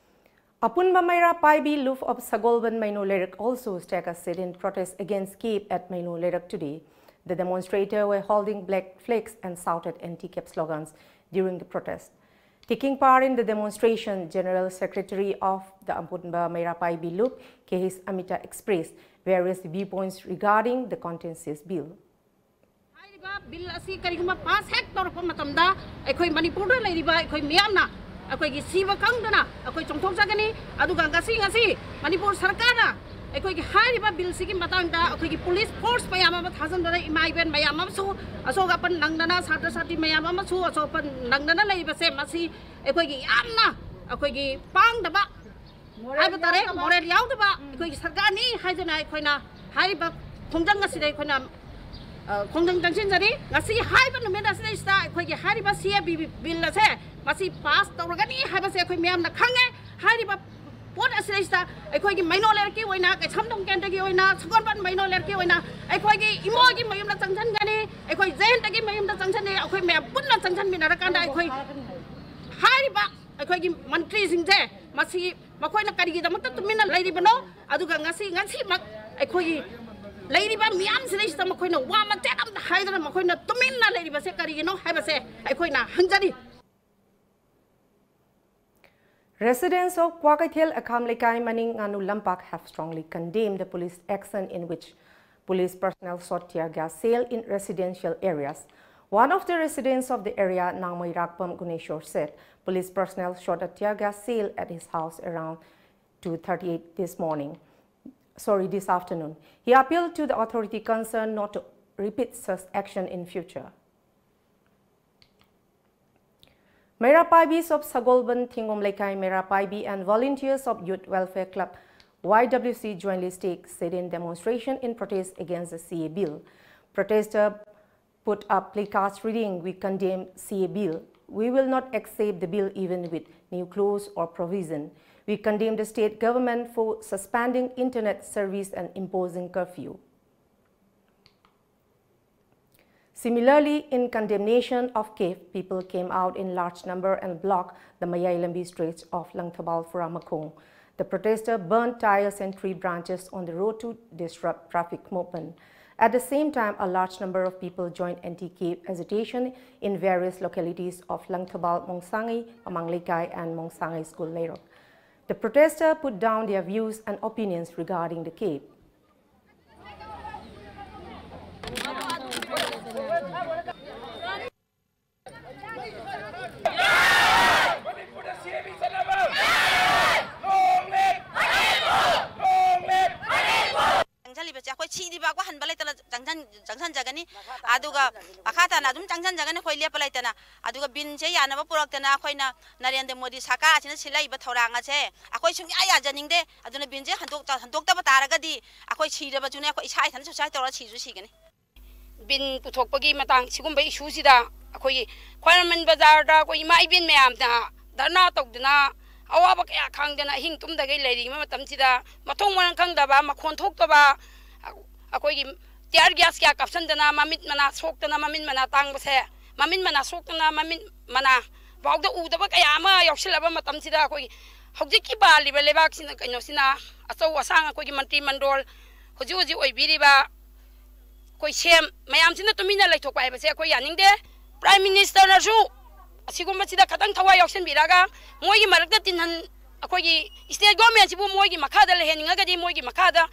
ꯑꯄꯨꯟꯕ ꯃꯩꯔꯥ ꯄꯥꯏꯕꯤ ꯂꯨꯞ of ꯁꯒꯣꯜꯕꯟ ꯃꯩꯅꯣ ꯂꯩꯔꯛ also take a sit-in protest against Kyiv at ꯃꯩꯅꯣ ꯂꯩꯔꯛ today. The demonstrators were holding black flags and shouted anti-cab slogans during the protest. Taking part in the demonstration, General Secretary of the Apunba Meira Paibi Lup, K H Amita, expressed various viewpoints regarding the contentious bill. ꯍꯥꯏꯔꯤꯕ bill ꯑꯁꯤ ꯀꯔꯤꯒꯨꯝꯕ pass ꯍꯦꯛ ꯇꯧꯔꯛꯄ ꯃꯇꯝꯗ ꯑꯩꯈꯣꯏ ꯃꯅꯤꯄꯨꯔꯗ ꯂꯩꯔꯤꯕ ꯑꯩꯈꯣꯏ ꯃꯤꯌꯥꯝꯅ ꯑꯩꯈꯣꯏꯒꯤ ꯁꯤꯕ ꯈꯪꯗꯅ ꯑꯩꯈꯣꯏ ꯆꯣꯡꯊꯣꯛꯆꯒꯅꯤ꯫ ꯑꯗꯨꯒ ꯉꯁꯤ ꯉꯁꯤ ꯃꯅꯤꯄꯨꯔ ꯁꯔꯀꯥꯔꯅ ꯑꯩꯈꯣꯏꯒꯤ ꯍꯥꯏꯔꯤꯕ ꯕꯤꯜꯁꯤꯒꯤ ꯃꯇꯥꯡꯗ ꯑꯩꯈꯣꯏꯒꯤ ꯄꯨꯂꯤꯁ ꯐꯣꯔꯁ ꯃꯌꯥꯝ ꯑꯃ ꯊꯥꯖꯤꯟꯗꯅ ꯏꯃꯥ ꯏꯕꯦꯟ ꯃꯌꯥꯝ ꯑꯃꯁꯨ ꯑꯁꯣꯛ ꯑꯄꯟ ꯅꯪꯗꯅ ꯁꯥꯇ꯭ꯔ ꯁꯥꯇ꯭ꯔꯤ ꯃꯌꯥꯝ ꯑꯃꯁꯨ ꯑꯁꯣꯛ ꯑꯄꯟ ꯅꯪꯗꯅ ꯂꯩꯔꯤꯕꯁꯦ ꯃꯁꯤ ꯑꯩꯈꯣꯏꯒꯤ ꯌꯥꯝꯅ ꯑꯩꯈꯣꯏꯒꯤ ꯄꯥꯡꯗꯕ ꯍꯥꯏꯕ ꯇꯥꯔꯦ, ꯃꯣꯔꯦꯜ ꯌꯥꯎꯗꯕ ꯑꯩꯈꯣꯏꯒꯤ ꯁꯔꯀꯥꯔꯅꯤ ꯍꯥꯏꯗꯨꯅ ꯑꯩꯈꯣꯏꯅ ꯍꯥꯏꯔꯤꯕ ꯈꯣꯡꯖꯪ ꯑꯁꯤꯗ ꯑꯩꯈꯣꯏꯅ ꯈꯣꯡꯖꯪ ꯆꯪꯁꯤꯟꯖꯔꯤ꯫ ꯉꯁꯤ ꯍꯥꯏꯕ ꯅꯨꯃꯤꯠ ꯑꯁꯤꯗꯩꯁꯤꯗ ꯑꯩꯈꯣꯏꯒꯤ ꯍꯥꯏꯔꯤꯕ ꯁꯤ ꯑꯦ ꯕꯤ ꯕꯤꯜ ꯑꯁꯦ ꯃꯁꯤ ꯄꯥꯁ ꯇꯧꯔꯒꯅꯤ ꯍꯥꯏꯕꯁꯦ ꯑꯩꯈꯣꯏ ꯃꯌꯥꯝꯅ ꯈꯪꯉꯦ꯫ ꯍꯥꯏꯔꯤꯕ ꯄꯣꯠ ꯑꯁꯤꯗꯩꯁꯤꯗ ꯑꯩꯈꯣꯏꯒꯤ ꯃꯩꯅꯣ ꯂꯩꯔꯛꯀꯤ ꯑꯣꯏꯅ, ꯀꯩꯁꯥꯝꯊꯣꯡ ꯀꯦꯟꯗ꯭ꯔꯒꯤ ꯑꯣꯏꯅ, ꯁꯒꯣꯜꯕꯟ ꯃꯩꯅꯣ ꯂꯩꯔꯛꯀꯤ ꯑꯣꯏꯅ ꯑꯩꯈꯣꯏꯒꯤ ꯏꯃꯣꯒꯤ ꯃꯌꯨꯝꯗ ꯆꯪꯁꯤꯟꯒꯅꯤ, ꯑꯩꯈꯣꯏ ꯖꯌꯟꯇꯒꯤ ꯃꯌꯨꯝꯗ ꯆꯪꯁꯤꯟꯅꯤ꯫ ꯑꯩꯈꯣꯏ ꯃꯌꯥꯝ ꯄꯨꯟꯅ ꯆꯪꯁꯤꯟꯃꯤꯟꯅꯔꯀꯥꯟꯗ ꯑꯩꯈꯣꯏ ꯍꯥꯏꯔꯤꯕ ꯑꯩꯈꯣꯏꯒꯤ ꯃꯟꯇ꯭ꯔꯤꯁꯤꯡꯁꯦ ꯃꯁꯤ ꯃꯈꯣꯏꯅ ꯀꯔꯤꯒꯤꯗꯃꯛꯇ ꯇꯨꯃꯤꯟꯅ ꯂꯩꯔꯤꯕꯅꯣ? ꯑꯗꯨꯒ ꯉꯁꯤ, ꯉꯁꯤꯃꯛ ꯑꯩꯈꯣꯏꯒꯤ ꯂꯩꯔꯤꯕ ꯃꯤꯌꯥꯝꯁꯤꯗꯩꯁꯤꯗ ꯃꯈꯣꯏꯅ ꯋꯥ ꯃꯇꯦꯛ ꯑꯝꯇ ꯍꯥꯏꯗꯅ ꯃꯈꯣꯏꯅ ꯇꯨꯃꯤꯟꯅ ꯂꯩꯔꯤꯕꯁꯦ ꯀꯔꯤꯒꯤꯅꯣ ꯍꯥꯏꯕꯁꯦ ꯑꯩꯈꯣꯏꯅ ꯍꯪꯖꯔꯤ꯫ Residents of Kwakeithel Akham Leikai Maning Nganu Lampak have strongly condemned the police action in which police personnel shot tear gas shell in residential areas. One of the residents of the area, Nangmoi Rakpam Guneshwar, said police personnel shot a tear gas shell at his house around two thirty-eight this morning, sorry, this afternoon. He appealed to the authority concerned not to repeat such action in future. Meira Paibis of Sagolban, Thingom Leikai, Meira Paibi and volunteers of Youth Welfare Club, Y W C, jointly staged sit-in demonstration in protest against the C A bill. Protesters put up placards reading, "We condemn C A bill. We will not accept the bill even with new clause or provision. We condemn the state government for suspending internet service and imposing curfew." Similarly, in condemnation of C A B, people came out in large number and blocked the Mayai Lambi stretch of Langthabal Furamakhong. The protester burned tires and tree branches on the road to disrupt traffic movement. At the same time, a large number of people joined anti-cave agitation in various localities of Langthabal Mongsangei, Mamang Leikai, and Mongsangei School Leirok. The protester put down their views and opinions regarding the cave. ꯆꯪꯁꯤꯜꯂꯤꯕꯁꯦ ꯑꯩꯈꯣꯏ ꯁꯤꯗ꯭ꯔꯤꯕ ꯍꯟꯕ ꯂꯩꯇꯅ ꯆꯪꯁꯟ- ꯆꯪꯁꯟ- ꯆꯪꯁꯟꯖꯒꯅꯤ꯫ ꯑꯗꯨꯒ ꯃꯈꯥ ꯇꯥꯅ ꯑꯗꯨꯝ ꯆꯪꯁꯟꯖꯒꯅꯤ ꯑꯩꯈꯣꯏ ꯂꯦꯞꯄ ꯂꯩꯇꯅ꯫ ꯑꯗꯨꯒ ꯕꯤꯟꯁꯦ ꯌꯥꯅꯕ ꯄꯨꯔꯛꯇꯅ ꯑꯩꯈꯣꯏꯅ ꯅꯔꯦꯟꯗ꯭ꯔ ꯃꯣꯗꯤ ꯁꯔꯀꯥꯔ ꯑꯁꯤꯅ ꯁꯤꯜꯂꯛꯏꯕ ꯊꯧꯔꯥꯡ ꯑꯁꯦ ꯑꯩꯈꯣꯏ ꯁꯨꯡꯌꯥ ꯌꯥꯖꯅꯤꯡꯗꯦ꯫ ꯑꯗꯨꯅ ꯕꯤꯟꯁꯦ ꯍꯟꯗꯣꯛꯇ- ꯍꯟꯗꯣꯛꯇꯕ ꯇꯥꯔꯒꯗꯤ ꯑꯩꯈꯣꯏ ꯁꯤꯔꯕꯁꯨꯅꯦ, ꯑꯩꯈꯣꯏ ꯏꯁꯥ ꯏꯊꯟꯇ suicide ꯇꯧꯔ ꯁꯤꯁꯨ ꯁꯤꯒꯅꯤ꯫ ꯕꯤꯟ ꯄꯨꯊꯣꯛꯄꯒꯤ ꯃꯇꯥꯡ ꯁꯤꯒꯨꯝꯕ ꯏꯁꯨꯁꯤꯗ ꯑꯩꯈꯣꯏꯒꯤ ꯈ꯭ꯋꯥꯏꯔꯝꯕꯟ ꯕꯖꯥꯔꯗ ꯑꯩꯈꯣꯏ ꯏꯃꯥ ꯏꯕꯦꯟ ꯃꯌꯥꯝꯅ ꯙꯔꯅꯥ ꯇꯧꯗꯨꯅ ꯑꯋꯥꯕ ꯀꯌꯥ ꯈꯥꯡꯗꯅ ꯑꯍꯤꯡ ꯇꯨꯝꯗꯈꯩ ꯂꯩꯔꯤꯕ ꯃꯇꯝꯁꯤꯗ ꯃꯊꯣꯡ ꯃꯔꯝ ꯈꯪꯗꯕ, ꯃꯈꯣꯟ ꯊꯣꯛꯇꯕ, ꯑꯩꯈꯣꯏꯒꯤ tear gas ꯀꯌꯥ ꯀꯥꯞꯁꯤꯟꯗꯅ ꯃꯃꯤꯠ ꯃꯅꯥ ꯁꯣꯛꯇꯅ, ꯃꯃꯤꯠ ꯃꯅꯥ ꯇꯥꯡꯕꯁꯦ, ꯃꯃꯤꯠ ꯃꯅꯥ ꯁꯣꯛꯇꯅ ꯃꯃꯤꯠ ꯃꯅꯥ ꯐꯥꯎꯗ ꯎꯗꯕ ꯀꯌꯥ ꯑꯃ ꯌꯥꯎꯁꯤꯜꯂꯕ ꯃꯇꯝꯁꯤꯗ ꯑꯩꯈꯣꯏꯒꯤ ꯍꯧꯖꯤꯛꯀꯤ ꯄꯥꯜꯂꯤꯕ ꯂꯩꯕꯥꯛꯁꯤꯅ, ꯀꯩꯅꯣꯁꯤꯅ, ꯑꯆꯧ ꯑꯁꯥꯡ ꯑꯩꯈꯣꯏꯒꯤ ꯃꯟꯇ꯭ꯔꯤ ꯃꯟꯗꯣꯜ ꯍꯧꯖꯤꯛ ꯍꯧꯖꯤꯛ ꯑꯣꯏꯕꯤꯔꯤꯕ ꯑꯩꯈꯣꯏ ꯁꯤ ꯑꯦꯝ ꯃꯌꯥꯝꯁꯤꯅ ꯇꯨꯃꯤꯟꯅ ꯂꯩꯊꯣꯛꯄ ꯍꯥꯏꯕꯁꯦ ꯑꯩꯈꯣꯏ ꯌꯥꯅꯤꯡꯗꯦ꯫ Prime Ministerꯅꯁꯨ ꯑꯁꯤꯒꯨꯝꯕꯁꯤꯗ ꯈꯇꯪ ꯊꯋꯥꯏ ꯌꯥꯎꯁꯤꯟꯕꯤꯔꯒ ꯃꯣꯏꯒꯤ ꯃꯔꯛꯇ ꯇꯤꯟꯍꯟ-, ꯑꯩꯈꯣꯏꯒꯤ state governmentꯁꯤꯕꯨ ꯃꯣꯏꯒꯤ ꯃꯈꯥꯗ ꯂꯩꯍꯟꯅꯤꯡꯉꯒꯗꯤ, ꯃꯣꯏꯒꯤ ꯃꯈꯥꯗ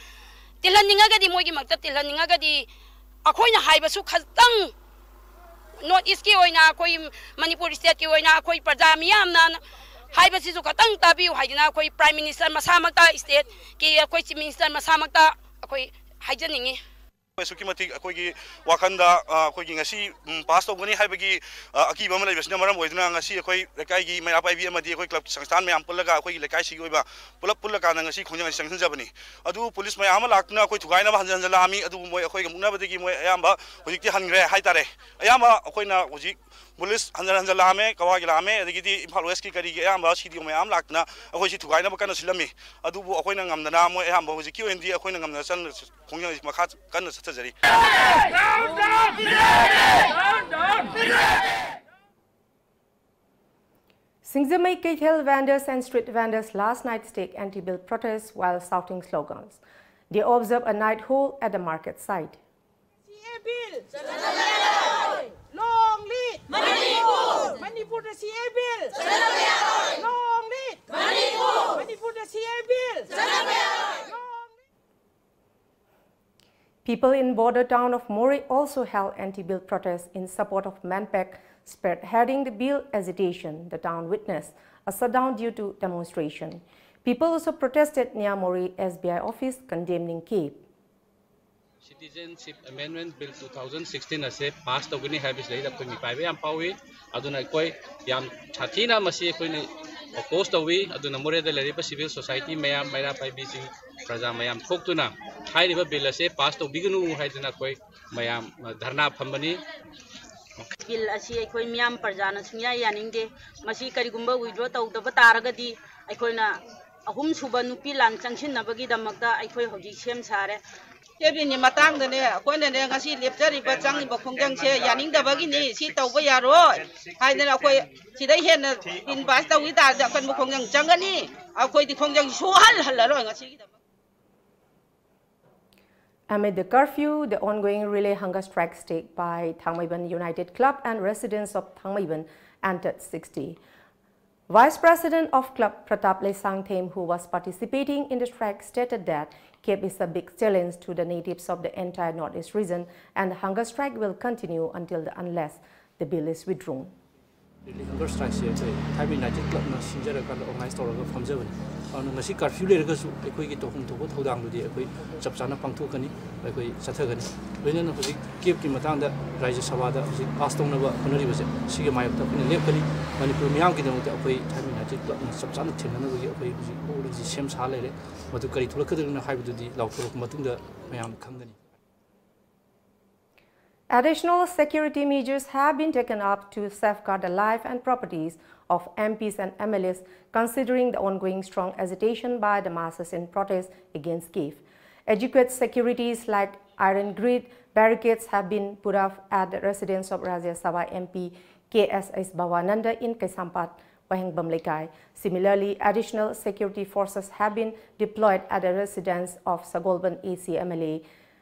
ꯇꯤꯜꯍꯟꯅꯤꯡꯉꯒꯗꯤ, ꯃꯣꯏꯒꯤ ꯃꯔꯛꯇ ꯇꯤꯜꯍꯟꯅꯤꯡꯉꯒꯗꯤ ꯑꯩꯈꯣꯏꯅ ꯍꯥꯏꯕꯁꯨ ꯈꯇꯪ North Eastꯀꯤ ꯑꯣꯏꯅ, ꯑꯩꯈꯣꯏ ꯃꯅꯤꯄꯨꯔ stateꯀꯤ ꯑꯣꯏꯅ ꯑꯩꯈꯣꯏ ꯄ꯭ꯔꯖꯥ ꯃꯤꯌꯥꯝꯅ ꯍꯥꯏꯕꯁꯤꯁꯨ ꯈꯇꯪ ꯇꯥꯕꯤꯌꯨ ꯍꯥꯏꯗꯅ ꯑꯩꯈꯣꯏ Prime Minister ꯃꯁꯥꯃꯛꯇ, stateꯀꯤ ꯑꯩꯈꯣꯏ Chief Minister ꯃꯁꯥꯃꯛꯇ ꯑꯩꯈꯣꯏ ꯍꯥꯏꯖꯅꯤꯡꯉꯤ꯫ ꯑꯁꯨꯛꯀꯤ ꯃꯇꯤꯛ ꯑꯩꯈꯣꯏꯒꯤ ꯋꯥꯈꯜꯗ, ꯑ, ꯑꯩꯈꯣꯏꯒꯤ ꯉꯁꯤ, ꯎꯝ, pass ꯇꯧꯒꯅꯤ ꯍꯥꯏꯕꯒꯤ, ꯑ, ꯑꯀꯤꯕ ꯑꯃ ꯂꯩꯕꯁꯤꯅ ꯃꯔꯝ ꯑꯣꯏꯗꯨꯅ ꯉꯁꯤ ꯑꯩꯈꯣꯏ ꯂꯩꯀꯥꯏꯒꯤ ꯃꯩꯔꯥ ꯄꯥꯏꯕꯤ ꯑꯃꯗꯤ ꯑꯩꯈꯣꯏ club ꯁꯪꯁꯊꯥꯟ ꯃꯌꯥꯝ ꯄꯨꯜꯂꯒ ꯑꯩꯈꯣꯏꯒꯤ ꯂꯩꯀꯥꯏꯁꯤꯒꯤ ꯑꯣꯏꯕ ꯄꯨꯂꯞ ꯄꯨꯜꯂꯀꯥꯟꯗ ꯉꯁꯤ ꯈꯣꯡꯖꯪ ꯑꯁꯤ ꯆꯪꯁꯤꯟꯖꯕꯅꯤ꯫ ꯑꯗꯨꯕꯨ police ꯃꯌꯥꯝ ꯑꯃ ꯂꯥꯛꯇꯨꯅ ꯑꯩꯈꯣꯏ ꯊꯨꯒꯥꯏꯅꯕ ꯍꯟꯖꯟ ꯍꯟꯖꯟ ꯂꯥꯛꯑꯝꯃꯤ꯫ ꯑꯗꯨꯕꯨ ꯃꯣꯏ ꯑꯩꯈꯣꯏꯒ ꯃꯨꯛꯅꯕꯗꯒꯤ ꯃꯣꯏ ꯑꯌꯥꯝꯕ ꯍꯧꯖꯤꯛꯇꯤ ꯍꯟꯈ꯭ꯔꯦ ꯍꯥꯏꯇꯥꯔꯦ꯫ ꯑꯌꯥꯝꯕ ꯑꯩꯈꯣꯏꯅ ꯍꯧꯖꯤꯛ police ꯍꯟꯖꯟ ꯍꯟꯖꯟ ꯂꯥꯛꯑꯝꯃꯦ, ꯀꯋꯥꯒꯤ ꯂꯥꯛꯑꯝꯃꯦ, ꯑꯗꯒꯤꯗꯤ ꯏꯝꯐꯥꯜ Westꯀꯤ ꯀꯔꯤꯒꯤ ꯑꯌꯥꯝꯕ C D O ꯃꯌꯥꯝ ꯂꯥꯛꯇꯨꯅ ꯑꯩꯈꯣꯏꯁꯤ ꯊꯨꯒꯥꯏꯅꯕ ꯀꯟꯅ ꯁꯤꯜꯂꯝꯃꯤ꯫ ꯑꯗꯨꯕꯨ ꯑꯩꯈꯣꯏꯅ ꯉꯝꯗꯅ, ꯃꯣꯏ ꯑꯌꯥꯝꯕ ꯍꯧꯖꯤꯛꯀꯤ ꯑꯣꯏꯅꯗꯤ ꯑꯩꯈꯣꯏꯅ ꯉꯝꯗꯅ ꯆꯪ-, ꯈꯣꯡꯖꯪ ꯑꯁꯤ ꯃꯈꯥ ꯀꯟꯅ ꯆꯠꯊꯖꯔꯤ꯫ Singjamei Keithel vendors and street vendors last night staged anti-bill protests while shouting slogans. They observed a night halt at the market site. Bill. Long live. Manipur. ꯃꯅꯤꯄꯨꯔꯗ CAA Bill. Long live. Manipur. ꯃꯅꯤꯄꯨꯔꯗ CAA Bill. Long live. People in border town of Moreh also held anti-bill protests in support of MANPAC, spearheading the bill agitation. The town witnessed a shutdown due to demonstration. People also protested near Moreh SBI office, condemning CAFE. Citizenship Amendment Bill two thousand sixteen ꯑꯁꯦ pass ꯇꯧꯒꯅꯤ ꯍꯥꯏꯕꯁꯤꯗꯩꯗ ꯑꯩꯈꯣꯏ ꯃꯤꯄꯥꯏꯕ ꯌꯥꯝ ꯐꯥꯎꯏ꯫ ꯑꯗꯨꯅ ꯑꯩꯈꯣꯏ ꯌꯥꯝ ꯁꯥꯊꯤꯅ ꯃꯁꯤ ꯑꯩꯈꯣꯏꯅ oppose ꯇꯧꯏ꯫ ꯑꯗꯨꯅ ꯃꯣꯔꯦꯗ ꯂꯩꯔꯤꯕ civil society ꯃꯌꯥꯝ, ꯃꯩꯔꯥ ꯄꯥꯏꯕꯤꯁꯤꯡ, ꯄ꯭ꯔꯖꯥ ꯃꯌꯥꯝ ꯊꯣꯛꯇꯨꯅ ꯍꯥꯏꯔꯤꯕ bill ꯑꯁꯦ pass ꯇꯧꯕꯤꯒꯅꯨ ꯍꯥꯏꯗꯅ ꯑꯩꯈꯣꯏ ꯃꯌꯥꯝ ꯙꯔꯅꯥ ꯐꯝꯕꯅꯤ꯫ Bill ꯑꯁꯤ ꯑꯩꯈꯣꯏ ꯃꯤꯌꯥꯝ ꯄ꯭ꯔꯖꯥꯅ ꯁꯨꯡꯌꯥ ꯌꯥꯅꯤꯡꯗꯦ꯫ ꯃꯁꯤ ꯀꯔꯤꯒꯨꯝꯕ withdraw ꯇꯧꯗꯕ ꯇꯥꯔꯒꯗꯤ ꯑꯩꯈꯣꯏꯅ ꯑꯍꯨꯝꯁꯨꯕ ꯅꯨꯄꯤ ꯂꯥꯟ ꯆꯪꯁꯤꯟꯅꯕꯒꯤꯗꯃꯛꯇ ꯑꯩꯈꯣꯏ ꯍꯧꯖꯤꯛ ꯁꯦꯝ ꯁꯥꯔꯦ꯫ ꯀꯦꯕꯤꯟꯒꯤ ꯃꯇꯥꯡꯗꯅꯦ ꯑꯩꯈꯣꯏꯅꯅꯦ ꯉꯁꯤ ꯂꯦꯞꯆꯔꯤꯕ ꯆꯪꯉꯤꯕ ꯈꯣꯡꯖꯪꯁꯦ ꯌꯥꯅꯤꯡꯗꯕꯒꯤꯅꯤ, ꯁꯤ ꯇꯧꯕ ꯌꯥꯔꯣꯏ ꯍꯥꯏꯗꯅ ꯑꯩꯈꯣꯏ ꯁꯤꯗꯩ ꯍꯦꯟꯅ ꯏꯟꯚꯥꯏꯁ ꯇꯧꯈꯤ ꯇꯥꯔꯗꯤ ꯑꯀꯟꯕ ꯈꯣꯡꯖꯪ ꯆꯪꯒꯅꯤ꯫ ꯑꯩꯈꯣꯏꯗꯤ ꯈꯣꯡꯖꯪ ꯁꯨꯍꯜ ꯍꯜꯂꯔꯣꯏ ꯉꯁꯤꯒꯤꯗꯃꯛ꯫ Amid the curfew, the ongoing relay hunger strike staked by Thangmeiban United Club and residents of Thangmeiban entered sixty. Vice President of Club Pratap Leisangthem, who was participating in the strike, stated that CAFE is a big challenge to the natives of the entire Northeast region and the hunger strike will continue until the unless the bill is withdrawn. Relay hunger strike ꯁꯦ ꯑꯩꯈꯣꯏ ꯊꯥꯏꯕ United Club ꯅ ꯁꯤꯟꯖꯔꯀꯥꯟꯗ organize ꯇꯧꯔꯒ ꯐꯝꯖꯕꯅꯤ꯫ ꯑꯗꯨꯅ ꯉꯁꯤ curfew ꯂꯩꯔꯒꯁꯨ ꯑꯩꯈꯣꯏꯒꯤ ꯇꯧꯐꯝ ꯊꯣꯛꯄ ꯊꯧꯗꯥꯡꯗꯨꯗꯤ ꯑꯩꯈꯣꯏ ꯆꯞ ꯆꯥꯅ ꯄꯥꯡꯊꯣꯛꯀꯅꯤ꯫ ꯑꯩꯈꯣꯏ ꯆꯠꯊꯒꯅꯤ꯫ ꯂꯣꯏꯅꯅ ꯍꯧꯖꯤꯛ CAFE ꯀꯤ ꯃꯇꯥꯡꯗ ꯔꯥꯖ꯭ꯌ ꯁꯚꯥꯗ ꯍꯧꯖꯤꯛ pass ꯇꯧꯅꯕ ꯍꯣꯠꯅꯔꯤꯕꯁꯦ, ꯁꯤꯒꯤ ꯃꯥꯌꯣꯛꯇ ꯑꯩꯈꯣꯏꯅ ꯂꯦꯞꯀꯅꯤ꯫ ꯃꯅꯤꯄꯨꯔ ꯃꯤꯌꯥꯝꯒꯤꯗꯃꯛꯇ ꯑꯩꯈꯣꯏ ꯊꯥꯏꯕ United Club ꯅ ꯆꯞ ꯆꯥꯅ ꯊꯦꯡꯅꯅꯕꯒꯤ ꯑꯩꯈꯣꯏ ꯍꯧꯖꯤꯛ ꯍꯧꯖꯤꯛ ꯁꯦꯝ ꯁꯥ ꯂꯩꯔꯦ꯫ ꯃꯗꯨ ꯀꯔꯤ ꯊꯣꯛꯂꯛꯀꯗꯣꯏꯅꯣ ꯍꯥꯏꯕꯗꯨꯗꯤ ꯂꯥꯎꯊꯣꯔꯛꯄ ꯃꯇꯨꯡꯗ ꯃꯌꯥꯝ ꯈꯪꯒꯅꯤ꯫ Additional security measures have been taken up to safeguard the life and properties of MPs and MLAs, considering the ongoing strong agitation by the masses in protest against CAFE. Adequate securities like iron grate barricades have been put up at the residence of Rajya Sabha MP K S Bhavananda in Kaisampat, Wahengbam Leikai. Similarly, additional security forces have been deployed at the residence of Sagolband A C MLA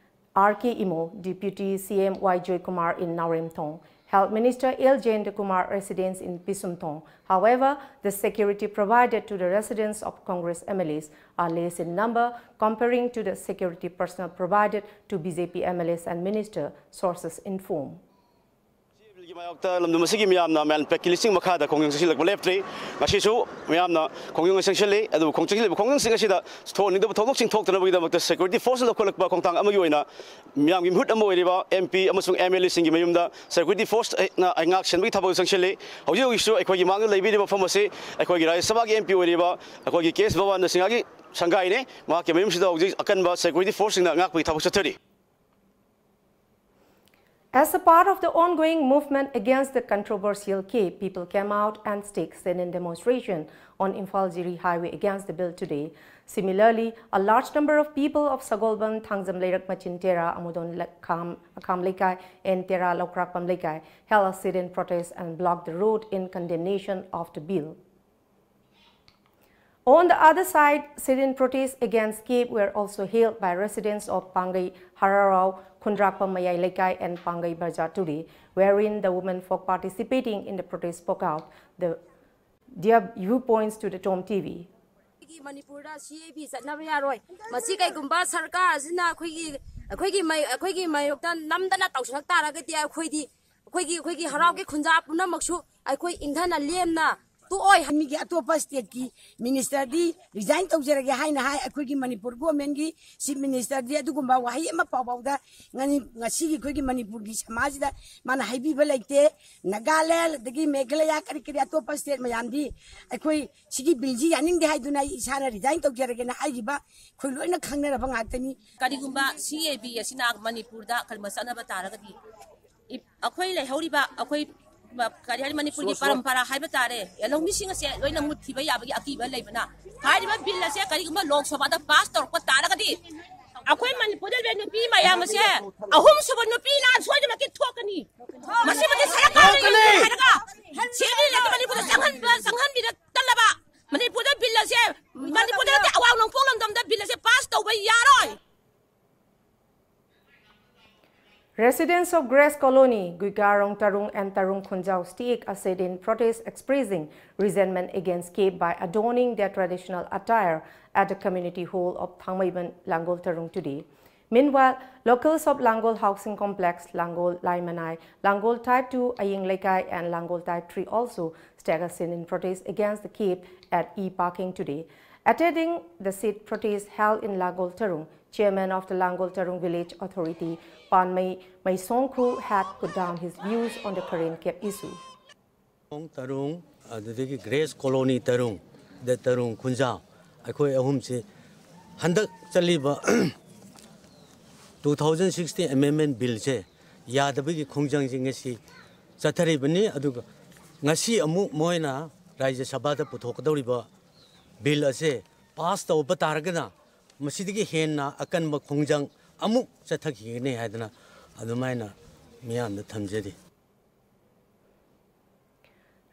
R K Imo, Deputy C M Y Joykumar in Naoremthong, Health Minister L Jayantakumar residence in Pisumthong. However, the security provided to the residents of Congress M L As are less in number comparing to the security personnel provided to B J P M L As and minister, sources inform. ꯕꯤꯜꯒꯤ ꯃꯥꯌꯣꯛꯇ ꯂꯝꯗꯝ ꯑꯁꯤꯒꯤ ꯃꯤꯌꯥꯝꯅ ꯃꯌꯥꯝ ꯄꯦꯛꯀꯤ ꯂꯤꯁꯤꯡ ꯃꯈꯥꯗ ꯈꯣꯡꯖꯪ ꯆꯪꯁꯤꯜꯂꯛꯄ ꯂꯦꯞꯇ꯭ꯔꯤ꯫ ꯉꯁꯤꯁꯨ ꯃꯤꯌꯥꯝꯅ ꯈꯣꯡꯖꯪ ꯆꯪꯁꯤꯜꯂꯤ꯫ ꯑꯗꯨꯕꯨ ꯈꯣꯡꯖꯪ ꯆꯪꯁꯤꯜꯂꯤꯕ ꯈꯣꯡꯖꯪꯁꯤꯡ ꯑꯁꯤꯗ ꯊꯣꯛꯍꯟꯅꯤꯡꯗꯕ ꯊꯧꯗꯣꯛꯁꯤꯡ ꯊꯣꯛꯇꯅꯕꯒꯤꯗꯃꯛꯇ ꯁꯦꯀ꯭ꯌꯨꯔꯤꯇꯤ ꯐꯣꯔꯁꯅ ꯂꯧꯈꯠꯂꯛꯄ ꯈꯣꯡꯊꯥꯡ ꯑꯃꯒꯤ ꯑꯣꯏꯅ ꯃꯤꯌꯥꯝꯒꯤ ꯃꯤꯍꯨꯠ ꯑꯃ ꯑꯣꯏꯔꯤꯕ M P ꯑꯃꯁꯨꯡ M L Aꯁꯤꯡꯒꯤ ꯃꯌꯨꯝꯗ ꯁꯦꯀ꯭ꯌꯨꯔꯤꯇꯤ ꯐꯣꯔꯁꯅ ꯉꯥꯛ ꯁꯦꯟꯕꯒꯤ ꯊꯕꯛ ꯆꯪꯁꯤꯜꯂꯤ꯫ ꯍꯧꯖꯤꯛ ꯍꯧꯖꯤꯛꯁꯨ ꯑꯩꯈꯣꯏꯒꯤ ꯃꯥꯡꯗ ꯂꯩꯕꯤꯔꯤꯕ ꯃꯐꯝ ꯑꯁꯤ ꯑꯩꯈꯣꯏꯒꯤ ꯔꯥꯖ꯭ꯌ ꯁꯚꯥꯒꯤ M P ꯑꯣꯏꯔꯤꯕ ꯑꯩꯈꯣꯏꯒꯤ ꯀꯦ ꯑꯦꯁ ꯚꯕꯥꯅꯟꯗ ꯁꯤꯡꯍꯒꯤ ꯁꯪꯒꯥꯏꯅꯤ꯫ ꯃꯍꯥꯛꯀꯤ ꯃꯌꯨꯝꯁꯤꯗ ꯍꯧꯖꯤꯛ ꯑꯀꯟꯕ ꯁꯦꯀ꯭ꯌꯨꯔꯤꯇꯤ ꯐꯣꯔꯁꯁꯤꯡꯅ ꯉꯥꯛꯄꯒꯤ ꯊꯕꯛ ꯆꯠꯊꯔꯤ꯫ As a part of the ongoing movement against the controversial Cape, people came out and staked sit-in demonstration on Imphal-Jiri highway against the bill today. Similarly, a large number of people of Sagolband, Thangjam Leirak Machin Tera, Amudon Kham, Kham Leikai, and Tera Lokrakpam Leikai held a sit-in protest and blocked the road in condemnation of the bill. On the other side, sit-in protests against Cape were also held by residents of Pangai Hararao, Khundrakpam Mayai Leikai and Pangai Bazar today, wherein the women folk participating in the protest spoke out the, their viewpoints to the Tom T V. ꯑꯩꯈꯣꯏꯒꯤ ꯃꯅꯤꯄꯨꯔꯗ C A B ꯆꯠꯅꯕ ꯌꯥꯔꯣꯏ꯫ ꯃꯁꯤ ꯀꯩꯒꯨꯝꯕ ꯁꯔꯀꯥꯔ ꯑꯁꯤꯅ ꯑꯩꯈꯣꯏꯒꯤ, ꯑꯩꯈꯣꯏꯒꯤ ꯃꯥꯌꯣꯛꯇ ꯅꯝꯗꯅ ꯇꯧꯁꯤꯜꯂꯛ ꯇꯥꯔꯒꯗꯤ ꯑꯩꯈꯣꯏꯗꯤ, ꯑꯩꯈꯣꯏꯒꯤ, ꯑꯩꯈꯣꯏꯒꯤ ꯍꯔꯥꯎꯒꯤ ꯈꯨꯟꯖꯥ ꯄꯨꯝꯅꯃꯛꯁꯨ ꯑꯩꯈꯣꯏ ꯏꯪꯊꯅ ꯂꯦꯝꯅ ꯇꯣꯛꯑꯣꯏ꯫ ꯃꯤꯒꯤ ꯑꯇꯣꯞꯄ stateꯀꯤ ministerꯗꯤ resign ꯇꯧꯖꯔꯒꯦ ꯍꯥꯏꯅ ꯍꯥꯏ꯫ ꯑꯩꯈꯣꯏꯒꯤ ꯃꯅꯤꯄꯨꯔ governmentꯀꯤ chief ministerꯗꯤ ꯑꯗꯨꯒꯨꯝꯕ ꯋꯥꯍꯩ ꯑꯃ ꯐꯥꯎꯕꯗ ꯉꯁꯤꯒꯤ ꯑꯩꯈꯣꯏꯒꯤ ꯃꯅꯤꯄꯨꯔꯒꯤ ꯁꯃꯥꯖꯁꯤꯗ ꯃꯥꯅ ꯍꯥꯏꯕꯤꯕ ꯂꯩꯇꯦ꯫ ꯅꯥꯒꯥꯂꯦꯟ ꯑꯗꯒꯤ ꯃꯦꯘꯥꯂꯌꯥ ꯀꯔꯤ ꯀꯔꯤ ꯑꯇꯣꯞꯄ state ꯃꯌꯥꯝꯗꯤ ꯑꯩꯈꯣꯏ ꯁꯤꯒꯤ billꯁꯤ ꯌꯥꯅꯤꯡꯗꯦ ꯍꯥꯏꯗꯨꯅ ꯑꯩ ꯏꯁꯥꯅ resign ꯇꯧꯖꯔꯒꯦꯅ ꯍꯥꯏꯈꯤꯕ ꯑꯩꯈꯣꯏ ꯂꯣꯏꯅ ꯈꯪꯅꯔꯕ ꯉꯥꯛꯇꯅꯤ꯫ ꯀꯔꯤꯒꯨꯝꯕ C A B ꯑꯁꯤꯅ ꯃꯅꯤꯄꯨꯔꯗ ꯀꯔꯤꯒꯨꯝꯕ ꯆꯠꯅꯕ ꯇꯥꯔꯒꯗꯤ, ꯑꯩꯈꯣꯏ ꯂꯩꯍꯧꯔꯤꯕ ꯑꯩꯈꯣꯏ ꯀꯔꯤ ꯍꯥꯏꯅꯤ, ꯃꯅꯤꯄꯨꯔꯒꯤ ꯄꯔꯝꯄꯔꯥ ꯍꯥꯏꯕ ꯇꯥꯔꯦ, ꯂꯧꯃꯤꯁꯤꯡ ꯑꯁꯦ ꯂꯣꯏꯅ ꯃꯨꯠꯈꯤꯕ ꯌꯥꯕꯒꯤ ꯑꯀꯤꯕ ꯂꯩꯕꯅ, ꯍꯥꯏꯔꯤꯕ bill ꯑꯁꯦ ꯀꯔꯤꯒꯨꯝꯕ ꯂꯣꯛ ꯁꯚꯥꯗ pass ꯇꯧꯔꯛꯄ ꯇꯥꯔꯒꯗꯤ ꯑꯩꯈꯣꯏ ꯃꯅꯤꯄꯨꯔꯗ ꯂꯩꯕ ꯅꯨꯄꯤ ꯃꯌꯥꯝ ꯑꯁꯦ ꯑꯍꯨꯝꯁꯨꯕ ꯅꯨꯄꯤ ꯂꯥꯟ ꯁꯣꯏꯗꯅꯃꯛꯀꯤ ꯊꯣꯛꯀꯅꯤ꯫ ꯃꯁꯤꯃꯗꯤ ꯁꯔꯀꯥꯔꯅ ꯌꯦꯡꯒꯦ ꯍꯥꯏꯔꯒ C A B ꯂꯩꯇꯦ ꯃꯅꯤꯄꯨꯔꯗ ꯆꯪꯍꯟꯕ, ꯆꯪꯍꯟꯕꯤꯔꯛꯇꯅꯕ꯫ ꯃꯅꯤꯄꯨꯔꯗ bill ꯑꯁꯦ, ꯃꯅꯤꯄꯨꯔꯗ ꯅꯠꯇꯦ, ꯑꯋꯥꯡ ꯅꯣꯡꯄꯣꯛ ꯂꯝꯗꯝꯗ bill ꯑꯁꯦ pass ꯇꯧꯕ ꯌꯥꯔꯣꯏ꯫ Residents of Grace Colony, Guigarong Tarung and Tarung Khunjao stick a sit-in protest expressing resentment against CAPE by adorning their traditional attire at the community hall of Thangmeiban, Langol Tarung today. Meanwhile, locals of Langol Housing Complex, Langol Laimanai, Langol Type two Aying Leikai and Langol Type three also staggered in protest against the CAPE at E Parking today. Attending the sit protest held in Langol Tarung, chairman of the Langol Tarung Village Authority, Panmei Meisongkhu, had put down his views on the current CAPE issue. ꯇꯥꯔꯨꯡ, ꯑꯗꯨꯗꯒꯤ Grace colony ꯇꯥꯔꯨꯡ, ꯗ ꯇꯥꯔꯨꯡ ꯈꯨꯟꯖꯥꯎ, ꯑꯩꯈꯣꯏ ꯑꯍꯨꯝꯁꯤ ꯍꯟꯗꯛ ꯆꯠꯂꯤꯕ two thousand sixteen amendment billꯁꯦ ꯌꯥꯗꯕꯒꯤ ꯈꯣꯡꯖꯪꯁꯤ ꯉꯁꯤ ꯆꯠꯊꯔꯤꯕꯅꯤ꯫ ꯑꯗꯨꯒ ꯉꯁꯤ ꯑꯃꯨꯛ ꯃꯣꯏꯅ ꯔꯥꯖ꯭ꯌ ꯁꯚꯥꯗ ꯄꯨꯊꯣꯛꯀꯗꯧꯔꯤꯕ bill ꯑꯁꯦ pass ꯇꯧꯕ ꯇꯥꯔꯒꯅ ꯃꯁꯤꯗꯒꯤ ꯍꯦꯟꯅ ꯑꯀꯟꯕ ꯈꯣꯡꯖꯪ ꯑꯃꯨꯛ ꯆꯠꯊꯈꯤꯒꯅꯤ ꯍꯥꯏꯗꯅ ꯑꯗꯨꯃꯥꯏꯅ ꯃꯤꯌꯥꯝꯗ ꯊꯝꯖꯔꯤ꯫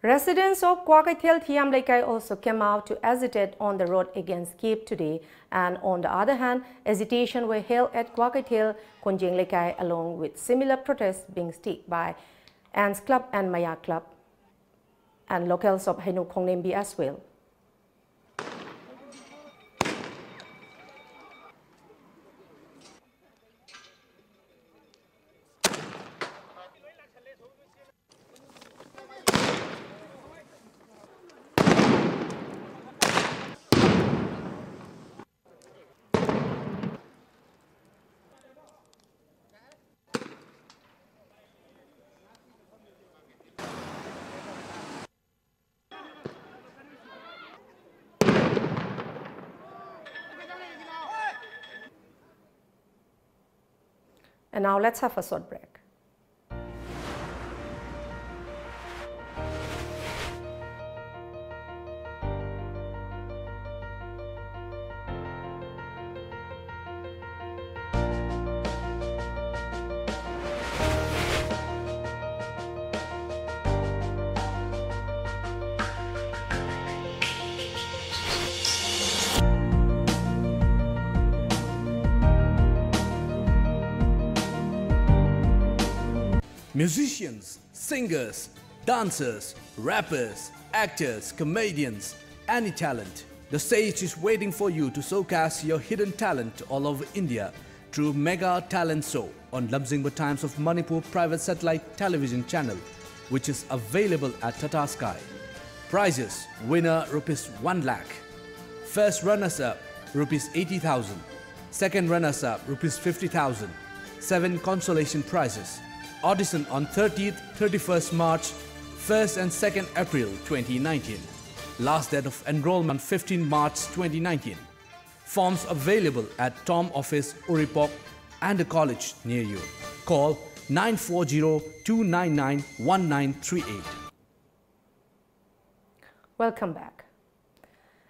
Residents of Kwakaithel Thiam Leikai also came out to agitate on the road against CAPE today, and on the other hand, agitation were held at Kwakaithel Konjeng Leikai along with similar protests being staged by Ants Club and Maya Club and locals of Hainu Khongnembi as well. And now let's have a short break. Musicians, singers, dancers, rappers, actors, comedians, any talent. The stage is waiting for you to showcase your hidden talent all over India through Mega Talent Show on Lamjingba Times of Manipur private satellite television channel, which is available at Tata Sky. Prizes: winner rupees one lakh, first runners up rupees eighty thousand, second runners up rupees fifty thousand, seven consolation prizes. Audition on thirtieth, thirty-first March, first and second April twenty nineteen. Last date of enrollment fifteen March twenty nineteen. Forms available at Tom Office, Uripok, and the college near you. Call nine four zero two nine nine one nine three eight. Welcome back.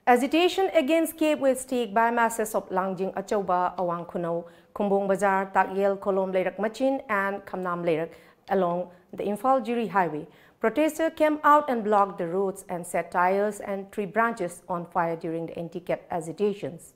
Agitation against cave with stick by masses of Langjing Achauba, Awang Khunou, Khumbong Bazar, Takyel, Kolom Leirak Machin, and Khamnam Leirak along the Imphal Jiri Highway. Protesters came out and blocked the roads and set tires and tree branches on fire during the anti-cave agitations.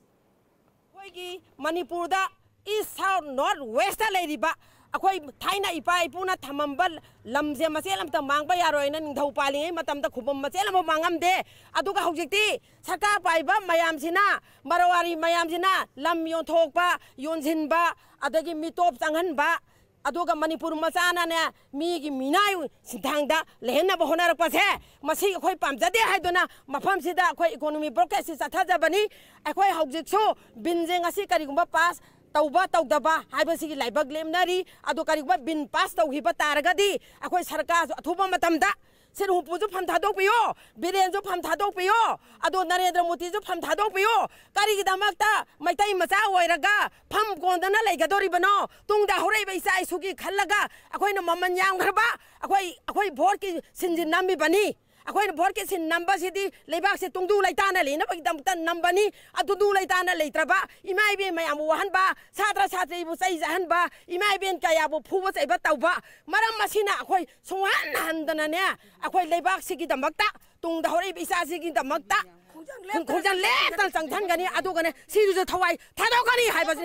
ꯑꯩꯈꯣꯏꯒꯤ ꯃꯅꯤꯄꯨꯔꯗ ꯏꯁ south north west ꯂꯩꯔꯤꯕ ꯑꯩꯈꯣꯏ ꯊꯥꯏꯅ ꯏꯄꯥ ꯏꯄꯨꯅ ꯊꯝꯃꯝꯕ ꯂꯝꯁꯦ ꯃꯆꯦꯠ ꯑꯃꯇ ꯃꯥꯡꯕ ꯌꯥꯔꯣꯏꯅ ꯅꯤꯡꯊꯧ ꯄꯥꯜꯂꯤꯉꯩ ꯃꯇꯝꯗ ꯈꯨꯕꯝ ꯃꯆꯦꯠ ꯑꯃ ꯃꯥꯡꯉꯝꯗꯦ꯫ ꯑꯗꯨꯒ ꯍꯧꯖꯤꯛꯇꯤ ꯁꯔꯀꯥꯔ ꯄꯥꯏꯕ ꯃꯌꯥꯝꯁꯤꯅ, ꯃꯔꯋꯥꯔꯤ ꯃꯌꯥꯝꯁꯤꯅ ꯂꯝ ꯌꯣꯟꯊꯣꯛꯄ, ꯌꯣꯟꯁꯤꯟꯕ, ꯑꯗꯒꯤ ꯃꯤꯇꯣꯞ ꯆꯪꯍꯟꯕ, ꯑꯗꯨꯒ ꯃꯅꯤꯄꯨꯔ ꯃꯆꯥꯅꯅꯦ ꯃꯤꯒꯤ ꯃꯤꯅꯥꯏ ꯁꯤꯟꯊꯥꯡꯗ ꯂꯩꯍꯟꯅꯕ ꯍꯣꯠꯅꯔꯛꯄꯁꯦ, ꯃꯁꯤ ꯑꯩꯈꯣꯏ ꯄꯥꯝꯖꯗꯦ ꯍꯥꯏꯗꯨꯅ ꯃꯐꯝꯁꯤꯗ ꯑꯩꯈꯣꯏ ꯏꯀꯣꯅꯣꯃꯤ ꯕ꯭ꯂꯣꯀꯦꯖꯁꯤ ꯆꯠꯊꯖꯕꯅꯤ꯫ ꯑꯩꯈꯣꯏ ꯍꯧꯖꯤꯛꯁꯨ ꯕꯤꯟꯁꯦ ꯉꯁꯤ ꯀꯔꯤꯒꯨꯝꯕ ꯄꯥꯁ ꯇꯧꯕ ꯇꯧꯗꯕ ꯍꯥꯏꯕꯁꯤꯒꯤ ꯂꯥꯏꯕꯛ ꯂꯦꯝꯅꯔꯤ꯫ ꯑꯗꯣ ꯀꯔꯤꯒꯨꯝꯕ ꯕꯤꯟ ꯄꯥꯁ ꯇꯧꯈꯤꯕ ꯇꯥꯔꯒꯗꯤ ꯑꯩꯈꯣꯏ ꯁꯔꯀꯥꯔꯁꯨ ꯑꯊꯨꯕ ꯃꯇꯝꯗ ꯁꯤꯟ ꯍꯨꯝꯄꯨꯁꯨ ꯐꯝ ꯊꯥꯗꯣꯛꯄꯤꯌꯣ, ꯕꯤꯔꯦꯟꯁꯨ ꯐꯝ ꯊꯥꯗꯣꯛꯄꯤꯌꯣ, ꯑꯗꯣ ꯅꯔꯦꯟꯗ꯭ꯔ ꯃꯣꯗꯤꯁꯨ ꯐꯝ ꯊꯥꯗꯣꯛꯄꯤꯌꯣ꯫ ꯀꯔꯤꯒꯤꯗꯃꯛꯇ ꯃꯩꯇꯩ ꯃꯆꯥ ꯑꯣꯏꯔꯒ ꯐꯝ ꯀꯣꯟꯗꯅ ꯂꯩꯒꯗꯧꯔꯤꯕꯅꯣ? ꯇꯨꯡꯗ ꯍꯧꯔꯛꯏꯕ ꯏꯆꯥ ꯏꯁꯨꯒꯤ ꯈꯜꯂꯒ ꯑꯩꯈꯣꯏꯅ ꯃꯃꯜ ꯌꯥꯝꯈ꯭ꯔꯕ ꯑꯩꯈꯣꯏ, ꯑꯩꯈꯣꯏ ꯚꯣꯠꯀꯤ ꯁꯤꯟꯁꯤ ꯅꯝꯃꯤꯕꯅꯤ꯫ ꯑꯩꯈꯣꯏꯅ ꯚꯣꯠꯀꯤ ꯁꯤꯟ ꯅꯝꯕꯁꯤꯗꯤ ꯂꯩꯕꯥꯛꯁꯦ ꯇꯨꯡꯗꯨ ꯂꯩꯇꯥꯅ ꯂꯩꯅꯕꯒꯤꯗꯃꯛꯇ ꯅꯝꯕꯅꯤ꯫ ꯑꯗꯨꯗꯨ ꯂꯩꯇꯥꯅ ꯂꯩꯇ꯭ꯔꯕ ꯏꯃꯥ ꯏꯕꯦꯟ ꯃꯌꯥꯝꯕꯨ ꯋꯥꯍꯟꯕ, ꯁꯥꯇ꯭ꯔ ꯁꯥꯇ꯭ꯔꯤꯕꯨ ꯆꯩ ꯆꯥꯍꯟꯕ, ꯏꯃꯥ ꯏꯕꯦꯟ ꯀꯌꯥꯕꯨ ꯐꯨꯕ ꯆꯩꯕ ꯇꯧꯕ, ꯃꯔꯝ ꯑꯁꯤꯅ ꯑꯩꯈꯣꯏ ꯁꯨꯡꯍꯟ ꯍꯟꯗꯅꯅꯦ ꯑꯩꯈꯣꯏ ꯂꯩꯕꯥꯛꯁꯤꯒꯤꯗꯃꯛꯇ, ꯇꯨꯡꯗ ꯍꯧꯔꯛꯏꯕ ꯏꯆꯥꯁꯤꯒꯤꯗꯃꯛꯇ ꯈꯣꯡ-, ꯈꯣꯡꯖꯪ ꯂꯦꯞꯇꯅ ꯆꯪꯁꯤꯟꯒꯅꯤ꯫ ꯑꯗꯨꯒꯅꯦ ꯁꯤꯗꯨꯁꯨ ꯊꯋꯥꯏ ꯊꯥꯗꯣꯛꯀꯅꯤ ꯍꯥꯏꯕꯁꯤ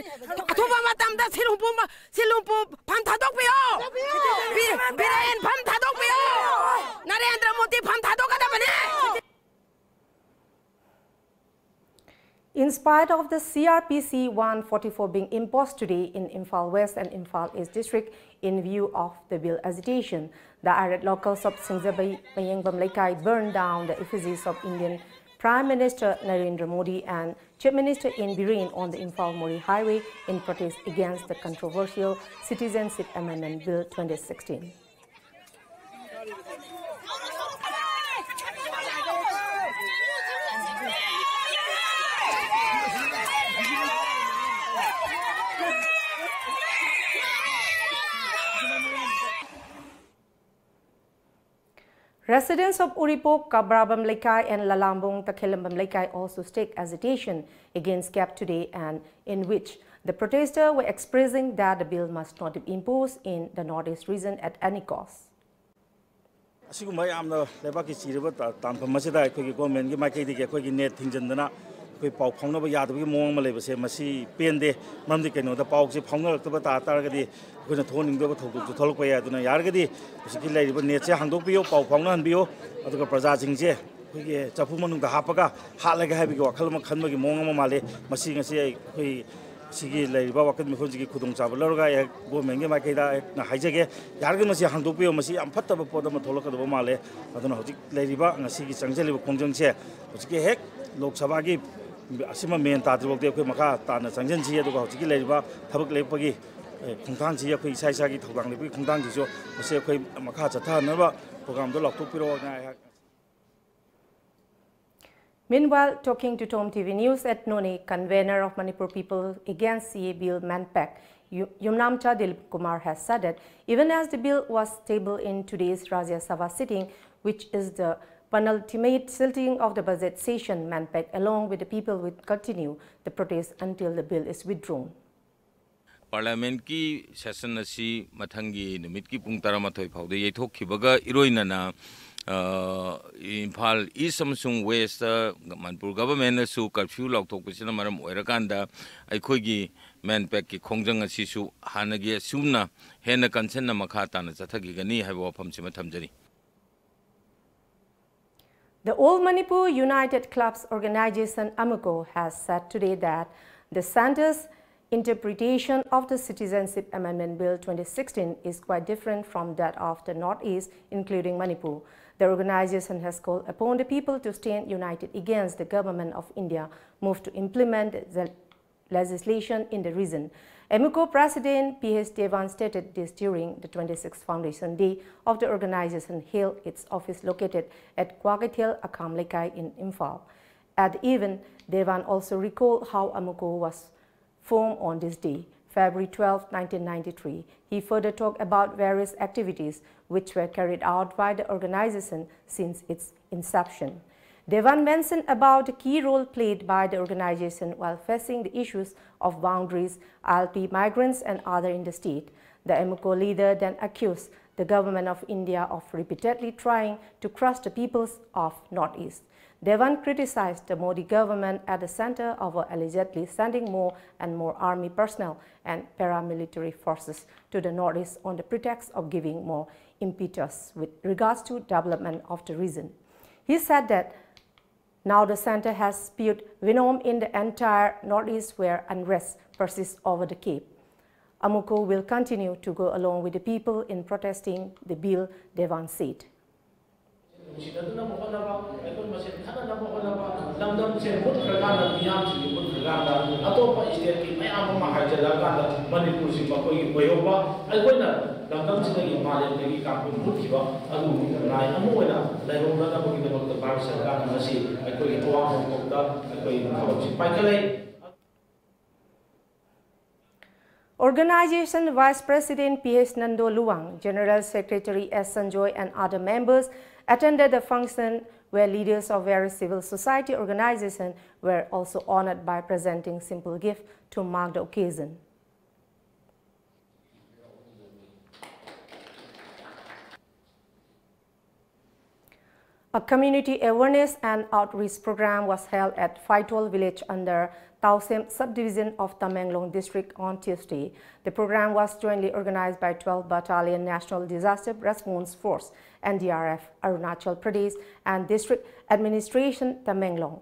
ꯑꯊꯨꯕ ꯃꯇꯝꯗ ꯁꯤꯟ ꯍꯨꯝꯄꯨ ꯑꯃ, ꯁꯤꯟ ꯍꯨꯝꯄꯨ ꯐꯝ ꯊꯥꯗꯣꯛꯄꯤꯌꯣ꯫ ꯕꯤ-, Spite of the C R P C one forty-four being imposed today in Imphal West and Imphal East District in view of the bill agitation, the irate locals of Singzabai Mayengbam Leikai burned down the effigies of Indian Prime Minister Narendra Modi and Chief Minister N Biren on the Imphal Moreh Highway in protest against the controversial Citizenship Amendment Bill twenty sixteen. Residents of Uripok, Kabrabam Leikai and Lalambung Takhelambam Leikai also stake agitation against CAB today, and in which the protesters were expressing that the bill must not be imposed in the Northeast region at any cost. ꯑꯁꯤꯒꯨꯝꯕ ꯌꯥꯝꯅ ꯂꯩꯕꯥꯛꯀꯤ ꯆꯤꯔꯕ ꯇꯥ-, ꯇꯥꯟꯐꯝ ꯑꯁꯤꯗ ꯑꯩꯈꯣꯏꯒꯤ ꯒꯣꯔꯃꯦꯟꯒꯤ ꯃꯥꯏꯀꯩꯗꯒꯤ ꯑꯩꯈꯣꯏꯒꯤ net ꯊꯤꯡꯖꯤꯟꯗꯅ ꯑꯩꯈꯣꯏ ꯄꯥꯎ ꯐꯥꯎꯅꯕ ꯌꯥꯗꯕꯒꯤ ꯃꯑꯣꯡ ꯑꯃ ꯂꯩꯕꯁꯦ, ꯃꯁꯤ ꯄꯦꯟꯗꯦ꯫ ꯃꯔꯝꯗꯤ ꯀꯩꯅꯣꯗ, ꯄꯥꯎꯁꯦ ꯐꯥꯎꯅꯔꯛꯇꯕ ꯇꯥ ꯇꯥꯔꯒꯗꯤ ꯑꯩꯈꯣꯏꯅ ꯊꯣꯛꯍꯟꯅꯤꯡꯗꯕ ꯊꯧꯗꯣꯛꯁꯨ ꯊꯣꯛꯂꯛꯄ ꯌꯥꯏ꯫ ꯑꯗꯨꯅ ꯌꯥꯔꯒꯗꯤ ꯍꯧꯖꯤꯛꯀꯤ ꯂꯩꯔꯤꯕ ꯅꯦꯠꯁꯦ ꯍꯥꯡꯗꯣꯛꯄꯤꯌꯨ, ꯄꯥꯎ ꯐꯥꯎꯅꯍꯟꯕꯤꯌꯨ꯫ ꯑꯗꯨꯒ ꯄ꯭ꯔꯖꯥꯁꯤꯡꯁꯦ ꯑꯩꯈꯣꯏꯒꯤ ꯆꯐꯨ ꯃꯅꯨꯡꯗ ꯍꯥꯞꯄꯒ ꯍꯥꯠꯂꯒꯦ ꯍꯥꯏꯕꯒꯤ ꯋꯥꯈꯜ ꯑꯃ ꯈꯟꯕꯒꯤ ꯃꯑꯣꯡ ꯑꯃ ꯃꯥꯜꯂꯦ꯫ ꯃꯁꯤ ꯉꯁꯤ ꯑꯩꯈꯣꯏ ꯁꯤꯒꯤ ꯂꯩꯔꯤꯕ ꯋꯥꯀꯠ ꯃꯤꯐꯝꯁꯤꯒꯤ ꯈꯨꯗꯣꯡꯆꯥꯕ ꯂꯧꯔꯒ ꯑꯩꯍꯥꯛ ꯒꯣꯔꯃꯦꯟꯒꯤ ꯃꯥꯏꯀꯩꯗ ꯑꯩꯍꯥꯛꯅ ꯍꯥꯏꯖꯒꯦ, ꯌꯥꯔꯒꯗꯤ ꯃꯁꯤ ꯍꯥꯡꯗꯣꯛꯄꯤꯌꯨ꯫ ꯃꯁꯤ ꯌꯥꯝ ꯐꯠꯇꯕ ꯄꯣꯠ ꯑꯃ ꯊꯣꯛꯂꯛꯀꯗꯕ ꯃꯥꯜꯂꯦ꯫ ꯑꯗꯨꯅ ꯍꯧꯖꯤꯛ ꯂꯩꯔꯤꯕ ꯉꯁꯤꯒꯤ ꯆꯪꯁꯤꯜꯂꯤꯕ ꯈꯣꯡꯖꯪꯁꯦ ꯍꯧꯖꯤꯛꯀꯤ ꯍꯦꯛ ꯂꯣꯛ ꯁꯚꯥꯒꯤ ꯑꯁꯤꯃ ꯃꯦꯟ ꯇꯥꯗ꯭ꯔꯤꯐꯥꯎꯗꯤ ꯑꯩꯈꯣꯏ ꯃꯈꯥ ꯇꯥꯅ ꯆꯪꯁꯤꯟꯁꯤ꯫ ꯑꯗꯨꯒ ꯍꯧꯖꯤꯛꯀꯤ ꯂꯩꯔꯤꯕ ꯊꯕꯛ ꯂꯦꯞꯄꯒꯤ, ꯑꯦ, ꯈꯣꯡꯊꯥꯡꯁꯤ, ꯑꯩꯈꯣꯏ ꯏꯁꯥ ꯏꯁꯥꯒꯤ ꯊꯧꯗꯥꯡ ꯂꯦꯞꯄꯒꯤ ꯈꯣꯡꯊꯥꯡꯁꯤꯁꯨ ꯃꯁꯤ ꯑꯩꯈꯣꯏ ꯃꯈꯥ ꯆꯠꯊꯍꯟꯅꯕ ꯄ꯭ꯔꯣꯒ꯭ꯔꯥꯝꯗꯣ ꯂꯥꯎꯊꯣꯛꯄꯤꯔꯛꯑꯣ꯫ ꯉꯥꯏꯍꯥꯛ Meanwhile, talking to Tom T V News at Noney, convener of Manipur People Against C A Bill, MANPAC, Yu-, Yumnamcha Dilip Kumar, has said that even as the bill was tabled in today's Rajya Sabha sitting, which is the penultimate sitting of the budget session, MANPAC, along with the people, will continue the protest until the bill is withdrawn. ꯄꯥꯔꯂꯤꯌꯥꯃꯦꯟꯠꯀꯤ session ꯑꯁꯤ ꯃꯊꯪꯒꯤ ꯅꯨꯃꯤꯠꯀꯤ ꯄꯨꯡ ꯇꯔꯥꯃꯥꯊꯣꯏ ꯐꯥꯎꯗ ꯌꯩꯊꯣꯛꯈꯤꯕꯒ ꯏꯔꯣꯏꯅꯅ, ꯑ, ꯏꯝꯐꯥꯜ ꯏꯁ ꯑꯃꯁꯨꯡ west Manipur ꯒꯚꯔꯟꯃꯦꯟꯠꯅꯁꯨ curfew ꯂꯥꯎꯊꯣꯛꯄꯁꯤꯅ ꯃꯔꯝ ꯑꯣꯏꯔꯀꯥꯟꯗ ꯑꯩꯈꯣꯏꯒꯤ ꯃꯦꯟꯄꯦꯛꯀꯤ ꯈꯣꯡꯖꯪ ꯑꯁꯤꯁꯨ ꯍꯥꯟꯅꯒꯤ ꯑꯁꯨꯝꯅ ꯍꯦꯟꯅ ꯀꯟꯁꯟꯅ ꯃꯈꯥ ꯇꯥꯅ ꯆꯠꯊꯈꯤꯒꯅꯤ ꯍꯥꯏꯕ ꯋꯥꯐꯝꯁꯤꯃ ꯊꯝꯖꯔꯤ꯫ The All Manipur United Clubs Organization, AMUCO, has said today that the centre's interpretation of the Citizenship Amendment Bill twenty sixteen is quite different from that of the Northeast, including Manipur. The organization has called upon the people to stand united against the government of India move to implement the legislation in the region. AMUCO President P H Dewan stated this during the twenty-sixth Foundation Day of the organization held its office located at Kwakethel Akam Lekai in Imphal. At the event, Dewan also recalled how AMUCO was formed on this day, February twelfth, nineteen ninety-three. He further talked about various activities which were carried out by the organization since its inception. Dewan mentioned about the key role played by the organization while facing the issues of boundaries, I L P migrants and other in the state. The AMUCO leader then accused the government of India of repeatedly trying to crush the peoples of Northeast. Dewan criticized the Modi government at the center over allegedly sending more and more army personnel and paramilitary forces to the Northeast on the pretext of giving more impetus with regards to development of the region. He said that now the center has spewed venom in the entire Northeast where unrest persists over the Cape. AMUCO will continue to go along with the people in protesting the bill, Dewan said. ꯅꯨꯡꯁꯤꯅꯗꯨꯅꯕ ꯍꯣꯠꯅꯕ, ꯑꯩꯈꯣꯏ ꯃꯁꯦꯟ ꯈꯠꯅꯅꯕ ꯍꯣꯠꯅꯕ, ꯂꯝꯗꯝꯁꯦ ꯃꯨꯠꯈ꯭ꯔꯀꯥꯟꯗ, ꯃꯤꯌꯥꯝꯁꯤꯡꯁꯦ ꯃꯨꯠꯈ꯭ꯔꯀꯥꯟꯗ, ꯑꯇꯣꯞꯄ ꯏꯁꯇꯦꯠꯀꯤ ꯃꯌꯥꯝ ꯑꯃ ꯍꯥꯏꯖꯤꯜꯂꯛꯑꯀꯥꯟꯗ ꯃꯅꯤꯄꯨꯔꯁꯤ ꯃꯈꯣꯏꯒꯤ ꯑꯣꯏꯍꯧꯕ, ꯑꯩꯈꯣꯏꯅ ꯂꯝꯗꯝꯁꯤꯗꯒꯤ ꯃꯥꯂꯦꯝꯗꯒꯤ ꯀꯥꯡꯈꯨꯜ ꯃꯨꯠꯈꯤꯕ ꯑꯗꯨꯒꯨꯝꯕ ꯈꯨꯟꯅꯥꯏ ꯑꯃ ꯑꯣꯏꯅ ꯂꯩꯍꯧꯅꯅꯕꯒꯤꯗꯃꯛꯇ ꯚꯥꯔꯠ ꯁꯔꯀꯥꯔꯅ ꯉꯁꯤ ꯑꯩꯈꯣꯏꯒꯤ ꯑꯋꯥꯡꯕ ꯃꯀꯣꯛꯇ ꯑꯩꯈꯣꯏ ꯊꯕꯛꯁꯤ ꯄꯥꯏꯈꯠꯂꯛꯏ꯫ Organization Vice President P H Nando Luwang, General Secretary S Sanjoy and other members attended the function where leaders of various civil society organizations were also honored by presenting simple gift to mark the occasion. A community awareness and outreach program was held at Phaitol village under Tausem subdivision of Tamenglong district on Tuesday. The program was jointly organized by twelfth Battalion National Disaster Response Force, N D R F, Arunachal Pradesh, and District Administration Tamenglong.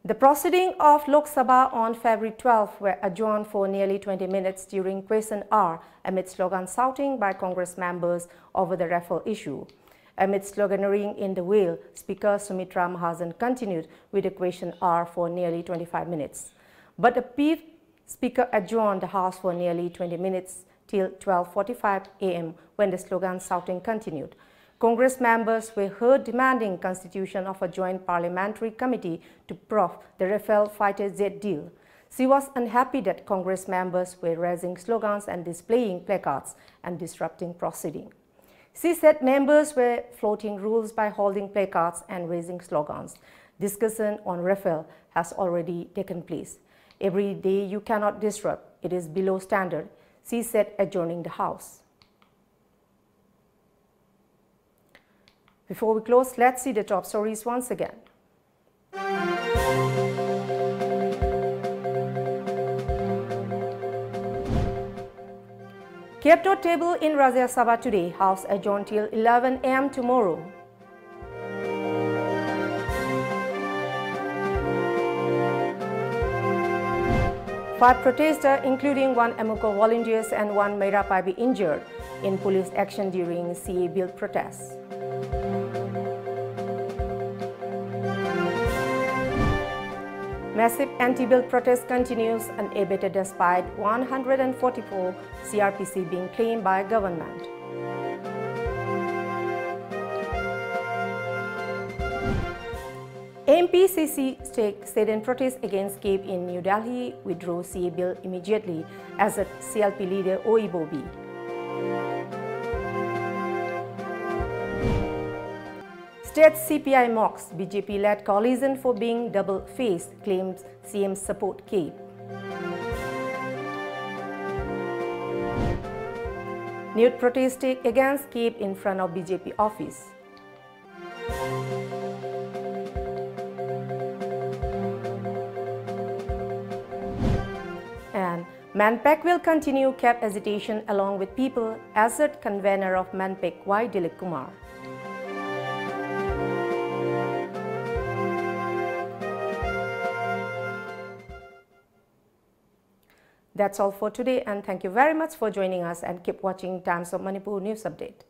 The proceeding of Lok Sabha on February twelfth were adjourned for nearly twenty minutes during question hour amid slogan shouting by Congress members over the Rafale issue. Amid sloganeering in the Vale, Speaker Sumitra Mahajan continued with the question hour for nearly twenty-five minutes. But the P Speaker adjourned the House for nearly twenty minutes till twelve forty-five a m when the slogan shouting continued. Congress members were heard demanding constitution of a joint parliamentary committee to probe the Rafale fighter jet deal. She was unhappy that Congress members were raising slogans and displaying placards and disrupting proceeding. She said members were flouting rules by holding placards and raising slogans. Discussion on Rafale has already taken place. Every day you cannot disrupt. It is below standard, she said, adjourning the House. Before we close, let's see the top stories once again. Kept to table in Rajya Sabha today, House adjourned till eleven a m tomorrow. Five protesters, including one AMUCO volunteers and one Meira Paibi, injured in police action during C A bill protests. Massive anti-bill protest continues unabated despite one hundred forty-four C R P C being claimed by government. M P C C state sit-in protest against CAPE in New Delhi, withdraw C A bill immediately, as a C L P leader Oi Bobi. State C P I mocks B J P-led coalition for being double-faced, claims C M support CAPE. Nude protest take against CAPE in front of B J P office. MANPAC will continue CAB agitation along with people, asserted convener of MANPAC Y Dilip Kumar. That's all for today, and thank you very much for joining us, and keep watching Times of Manipur News Update.